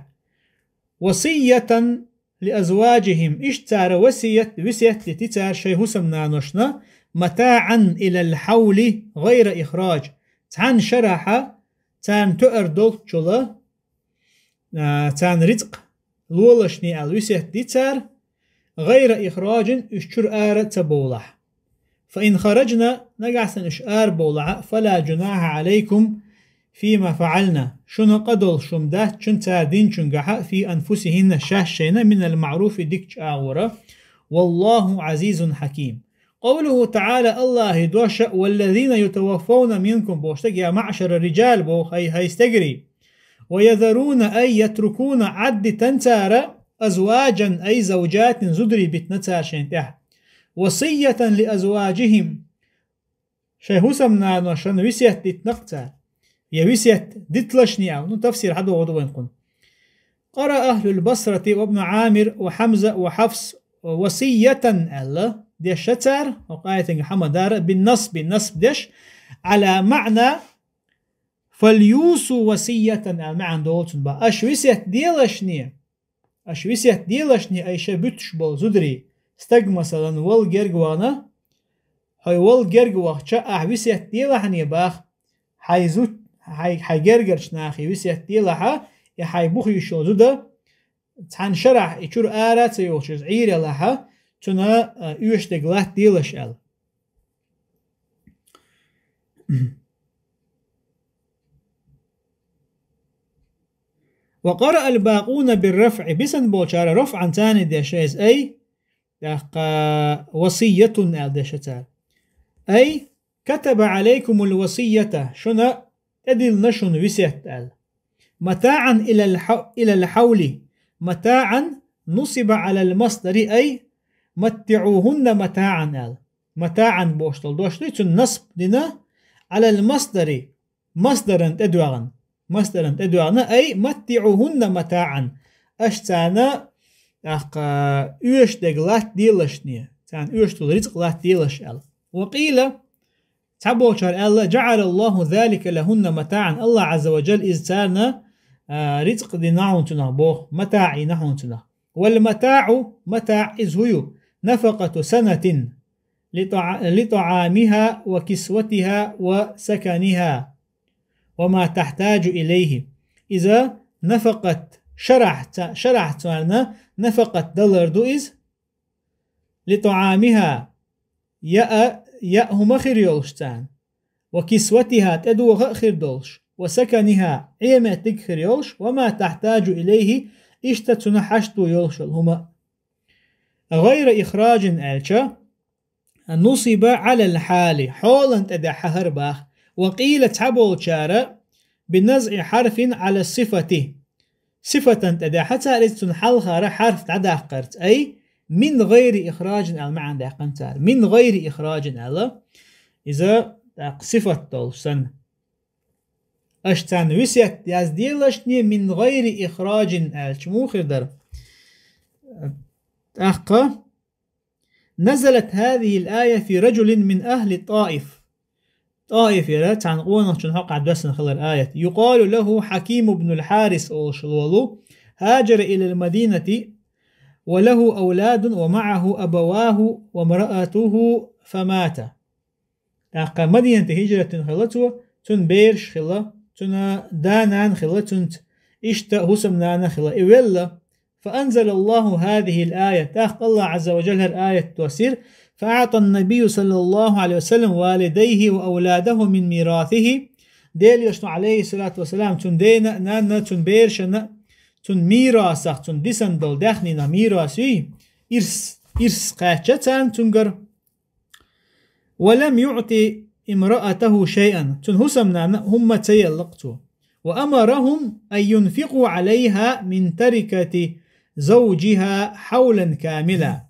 وصية لأزواجهم, иштта цара васият, весет дитина цара шайн хӀусамнаношна, متاعا إلى الحول غير إخراج, цхьана шарахьа царна тоьар долччул, а, царна рицкъ лолашний аьлла весет дитина цара, غير إخراج, уьш чуьра ара ца бовлахь. فإن خرجن, нагахь санна уьш ара бовлахьа, فلا جناح عليكم فيما فعلن, шуна къа долуш хӀума дац шуна цара динчуьнгахьа, في أنفسهن, шаьш шайна, من المعروف, дикачу агӀора, والله عزيز حكيم. قوله تعالى, Аллахьан дош: والذين يتوفون منكم, боху стаг, يا معشر الرجال, боху, хӀай, хӀай стегарий, ويذرون, أي يتركون, Ӏаддитина цара, أزواجا, أي زوجات, зударий битина цара шайн тӀехь, وصية لأزواجهم, шайн хӀусамнаношна весет дитина-кх цара, я весет диталашний аьлла, ну, тафсир хьадогӀу ду вайн кхунна. قرأ أهل البصرة وابن عامر وحمزة وحفص وصية аьлла, дешна цара, хӀокху аятан хьамадара, بالنصب, насб деш, على معنى فليوصوا وصية аьлла маьӀна долчун бан. Аша весет делашний, аша весет делашний, ай шайн буьтуш болу зударий, стаг, масалан, вала герга вахана, хьо вала герга вахча, ахь весет делахьаний баха, хьайн зуд-, хьайн, хьайн гергарчу нахе весет делахьа, и хьайн буха йиш йолу зуда, цхьана шарахь и чуьра ара а ца йолуш иза Ӏийр ялахьа, цунна, а, оьшург латта делаш аьлла. وقرأ الباقون بالرفع, бисина болчара рафӀан царна дешна иза, ай, тӀаккха وصية аьлла дешна цара. أي كتب عليكم الوصية, шуна тӀедиллина шуна весет аьлла. متاعا إلى الح-، إلى الحول. متاعا نصب على المصدر أي متعوهن متاعا аьлла. متاعا бохуш долу дош дуй, цунна насб дина على المصدر, масдаран тӀедоьгӀна. Масдаран тӀедоьгӀна, أي متعوهن متاعا. Аша царна, тӀаккха, оьшург латта делашний, царна оьшуш долу рицкъ латта делаш аьлла. وقيل, цхьаболчара аьлла, جعل الله ذلك لهن متاعا, Аллахь Ӏазза ва Джалла иза царна, а, рицкъ дина хьуна цунах боху, матаӀ йина хьуна цунах. والمتاع, матаӀ иза хӀу ю, نفقة سنة لطع-، لطعامها وكسوتها وسكنها وما تحتاج إليه. Иза нафакъат, шарахь ца-, шарахь царна нафакъат далар ду иза, لطعامها, яа, яа хӀума хир йолуш царна, وكسوتها, тӀедоха а хир долуш, وسكنها, Ӏеметтиг хир йолуш, وما تحتاج إليه, иштта цунна хьашт ду йолуш йолу хӀума а. غير إخراج аьлча, نصب على الحال, хьолан тӀадехьа хӀара бах. وقيل, цхьаболчара, بنزع حرف على الصفة, сифатан тӀадехьа цара иза, цун хьалхара хьарф дӀадаккхарца, أي من غير إخراج аьлла маьӀна даьккхина цара. من غير إخراج аьлла, иза тӀаккха сифат долуш санна. Аша царна весет язделашне من غير إخراج аьлча муха хир дара? ТӀаккха نزلت هذه الآية في رجل من أهل الطائف. ТӀаифера цхьана къонахчун хьокъехь доссана хилар аят. يقال له حكيم بن الحارث олуш волу, هاجر إلى المدينة وله أولاد ومعه أبواه وامرأته فمات. ТӀаккха Мадинате хӀижрат дина хилла цо, цуьнан бераш хилла, цуьнан да-нана хилла цуьнца, иштта хӀусамнана хилла. И велла, فأنزل الله هذه الآية, тӀаккха Аллах Ӏазза ва Джалла хӀара аят доссийра: فأعطى النبي صلى الله عليه وسلم والديه وأولاده من ميراثه, Делан Элчано, Ӏалайхиссалату вассалам, цуьнан дена а, нанна а, цуьнан берашна а, цуьнан мирасах, цуьнан дисина долу даьхнина мирас юй, ирс, ирс кхаьчча царна цуьнгара. ولم يعط امرأته شيئا, цуьнан хӀусамнанна хӀумма ца елла-кх цо. وأمرهم أن ينفقوا عليها من تركة زوجها حولا كاملا.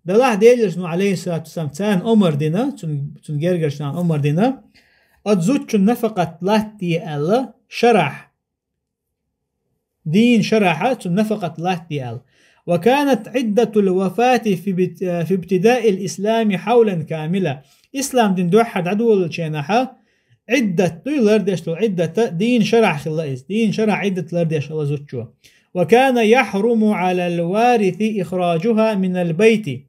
Делахь Делан Элчано, Ӏалайхиссалату вассалам, царна омар дина, цуьнан, цуьнан гергарчарна омар дина, оцу зудчун нафакъат латтаде аьлла, шарахь, дийнан шарахь цуьнан нафакъат латтаде аьлла. وكانت عدة الوفاة في ابت-, في ابتداء الإسلام حولا كاملا. Ислам дин дуьххьара дӀадолалучу хенахь, Ӏиддат дуй лардеш долу, Ӏиддат дийнан шарахь хилла иза. Дийнан шарахь Ӏиддат лардеш хилла зудчо. وكان يحرم على الوارث إخراجها من البيت.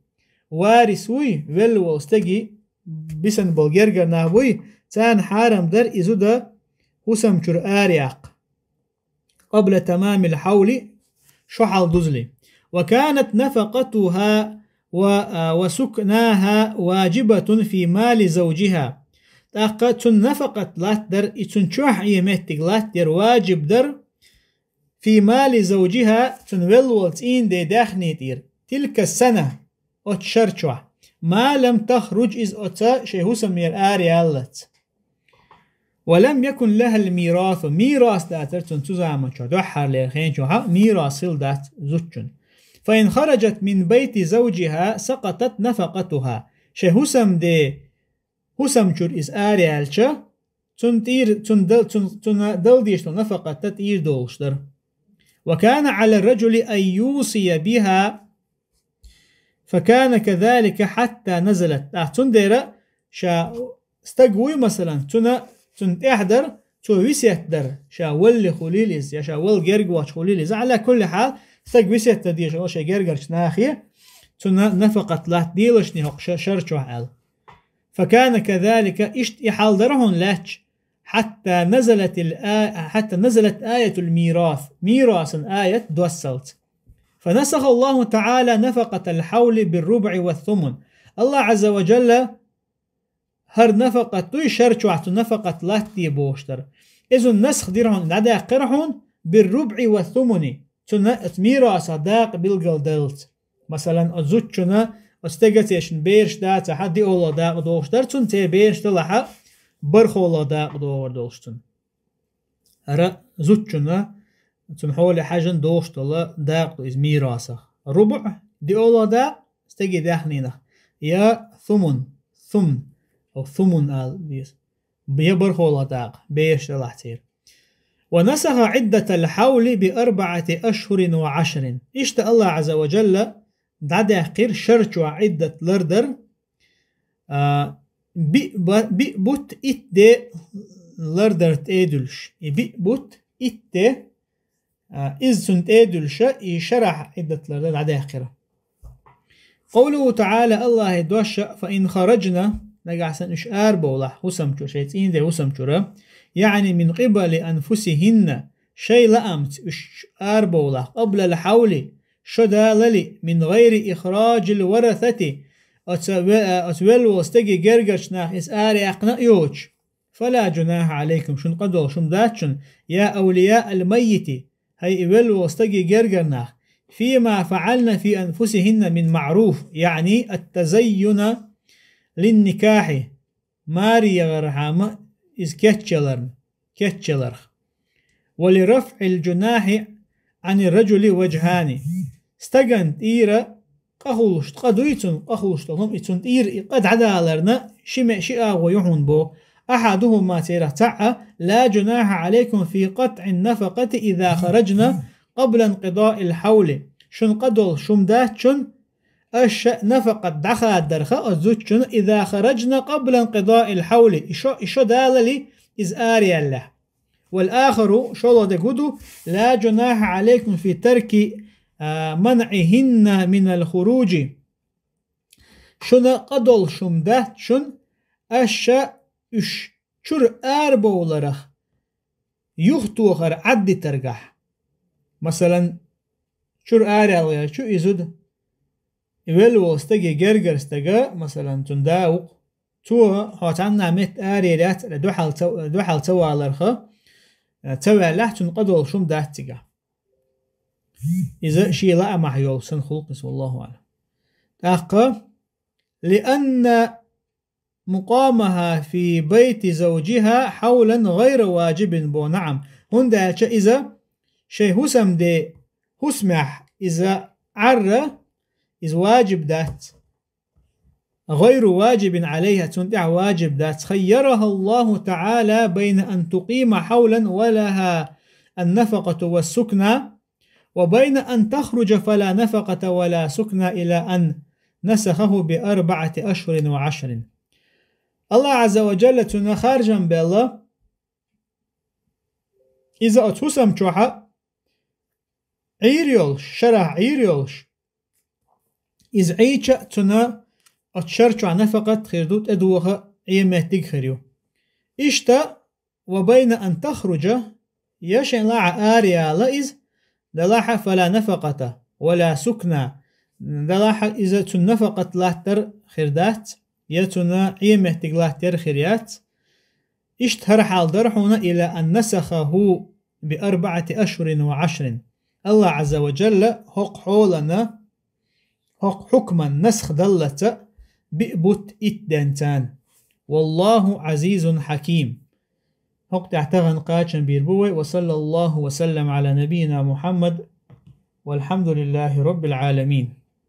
Варис вуй, велла волу стеган бисина болу гергара нах буй, царна хьарам дара и зуда хӀусам чуьра араяккха. قبل تمام الحول, шо хьал дузале. وكانت نفقتها و-, а, وسكناها واجبة في مال زوجها. ТӀаккха цуьнан нафакъат латтадар, и цуьнан чохь Ӏен меттиг латтадар важиб дара, في مال زوجها, цуьнан велла волу цӀийнан ден даьхни тӀера. تلك السنة, оцу шар чохь. ما لم تخرج, иза оцу шайн хӀусамера ара яллалц. ولم يكن لها الميراث, мирас дацара цуьнан цу заманчохь, дуьххьарлера хенчохь а мирас хилла дац зудчун. فإن خرجت من بيت زوجها سقطت نفقتها. Шайн хӀусамден хӀусам чуьра иза ара яьлча, цунна тӀера, цунна дал-, цунна, цунна дала дезаш долу нафакъат тӀера долуш дара. وكان على الرجل أن يوصي بها فكان كذلك حتى نزلت. ТӀаккха цундела ша стаг вуй, масалан, цуьнан, цунна тӀехь дара, цо весет дара, ша валле хуьлийла иза, я ша валла герга воцуш хуьлийла иза. Ӏала кулли хьал, стаг весет дан дезаш волу шайн гергарчу нахе, цунна нафакъат латтаделаш хӀокху ша-, шар чохь аьлла. فكان كذلك, иштта и хьал дара хьуна лаьтташ, حتى نزلت الآ-, حتى نزلت آية الميراث, мирасан аят доссалц. فنسخ الله تعالى نفقة الحول بالربع والثمن. Аллах Ӏазза ва Джалла хӀара нафакъат дуй шар чохь цу нафакъат латтаде бохуш дара. Иза насх дира хьуна, дӀадаьккхира хьуна, بالربع والثمن, цунна оцу мираса дакъа билгал даллалц. Масалан, оцу зудчунна, оцу стеган церан бераш дацахь, диъолгӀа дакъа дохуш дара цунна, церан бераш далахь, бархӀолгӀа дакъа догӀур долуш цунна. ХӀара зудчунна, цунна хьоле хьаьжна дохуш долу дакъа ду иза мирасах. РубӀ, диъолгӀа дакъа, стеган даьхнинах. Я сумун, сумн, ау сумун ала деза. Я бархӀолгӀа дакъа, бераш далахь церан. ونسخ عدة الحول بأربعة أشهر وعشر. Иштта Аллах Ӏазза ва Джалла дӀадаьккхира шар чохь Ӏиддат лардар, а, биъ ба-, биъ бутт итт де лардар тӀе а дуьллуш. И биъ бутт итт де, а, иза цунна тӀе а дуьллуша, и шарахь Ӏиддат лардар дӀадаьккхира. قوله تعالى, Аллахьан дош а, فإن خرجن, нагахь санна уьш арабовлахь хӀусам чуьра, шайн цӀийнан ден хӀусам чуьра, يعني من قبل أنفسهن, шайн лаамца уьш арабовлахь, قبل الحول, шо далале, من غير إخراج الورثة, оцу ве-, оцу велла волу стеган гергарчу наха иза араяьккхина а йоцуш, فلا جناح عليكم, шуна къа долуш хӀума дац шуна, يا أولياء الميت, хӀай и велла волу стеган гергара нах, فيما فعلن في أنفسهن من معروف، يعني التزين للنكاح, маре яхархьама иза кечъяларна, кечъяларх. ولرفع الجناح عن الرجل وجهان. Стагана тӀера къа хулаш, къа дуй цунна, къа хулаш долу хӀума, и цунна тӀера и къа дӀадаларна ши ме-, ши агӀо ю хьуна боху. أحدهما, царах цхьаъ: لا جناح عليكم في قطع النفقة إذا خرجن قبل انقضاء الحول. Шуна къа долуш хӀума дац шуна, аша нафакъат дӀахадарха оцу зудчунна, إذا خرجن قبل انقضاء الحول, и шо, и шо далале иза араяллехь. والآخر, шолгӀа дерг хӀун ду: لا جناح عليكم في ترك, а, منعهن من الخروج. Шуна къа долуш хӀума дац шуна, аша уьш чуьра арабовларах юхатохар Ӏаддитаргахь. Масалан, чуьра араяьлла гӀертачу и зуда, и велла волу стаге гергара стага, масалан, цуьнан да ву-кх, цо хьо цхьанна метта араяьлла яц аьлла, дуьхьал ца, дуьхьал ца валарха, ца ваьллехь, цунна къа долуш хӀума дац цигахь. Иза шен лаамехь йолуш санна хуьлу-кх иза, والله أعلم. ТӀаккха: لأن مقامها في بيت زوجها حولا غير واجب, бо, نعم. ХӀунда аьлча иза шайн хӀусамден хӀусамехь иза Ӏар, иза ваджиб дац. غير واجب عليها, цунна тӀехь ваджиб дац. خيرها الله تعالى بين أن تقيم حولا ولها النفقة والسكنى، وبين أن تخرج فلا نفقة ولا سكنى إلى أن نسخه بأربعة أشهر وعشر. АллахӀ Ӏазза ва Джалла цунна харжам белла, иза оцу хӀусам чохь Ӏийр йолуш, шарахь Ӏийр йолуш, иза Ӏийча а цунна оцу шар чохь нафакъат хир ду, тӀедоха Ӏен меттиг хир ю. Иштта, وبين أن تخرج, я шайн лаахь араяла иза, делахь а, فلا نفقة ولا سكنى, делахь а иза цунна нафакъат латтар хир дац, я цунна Ӏен меттиг латтар хир яц. Иштта хӀара хьал дара хьуна, إلى أن نسخه بأربعة أشهر وعشر. АллахӀ Ӏазза ва Джалла хӀокху хьолана, хӀокху хьукман насх даллалц биъ бутт итт денца. والله عزيز حكيم. ХӀокху тӀехь тахана кхачам бийр бу вай. وصلى الله وسلم على نبينا محمد والحمد لله رب العالمين.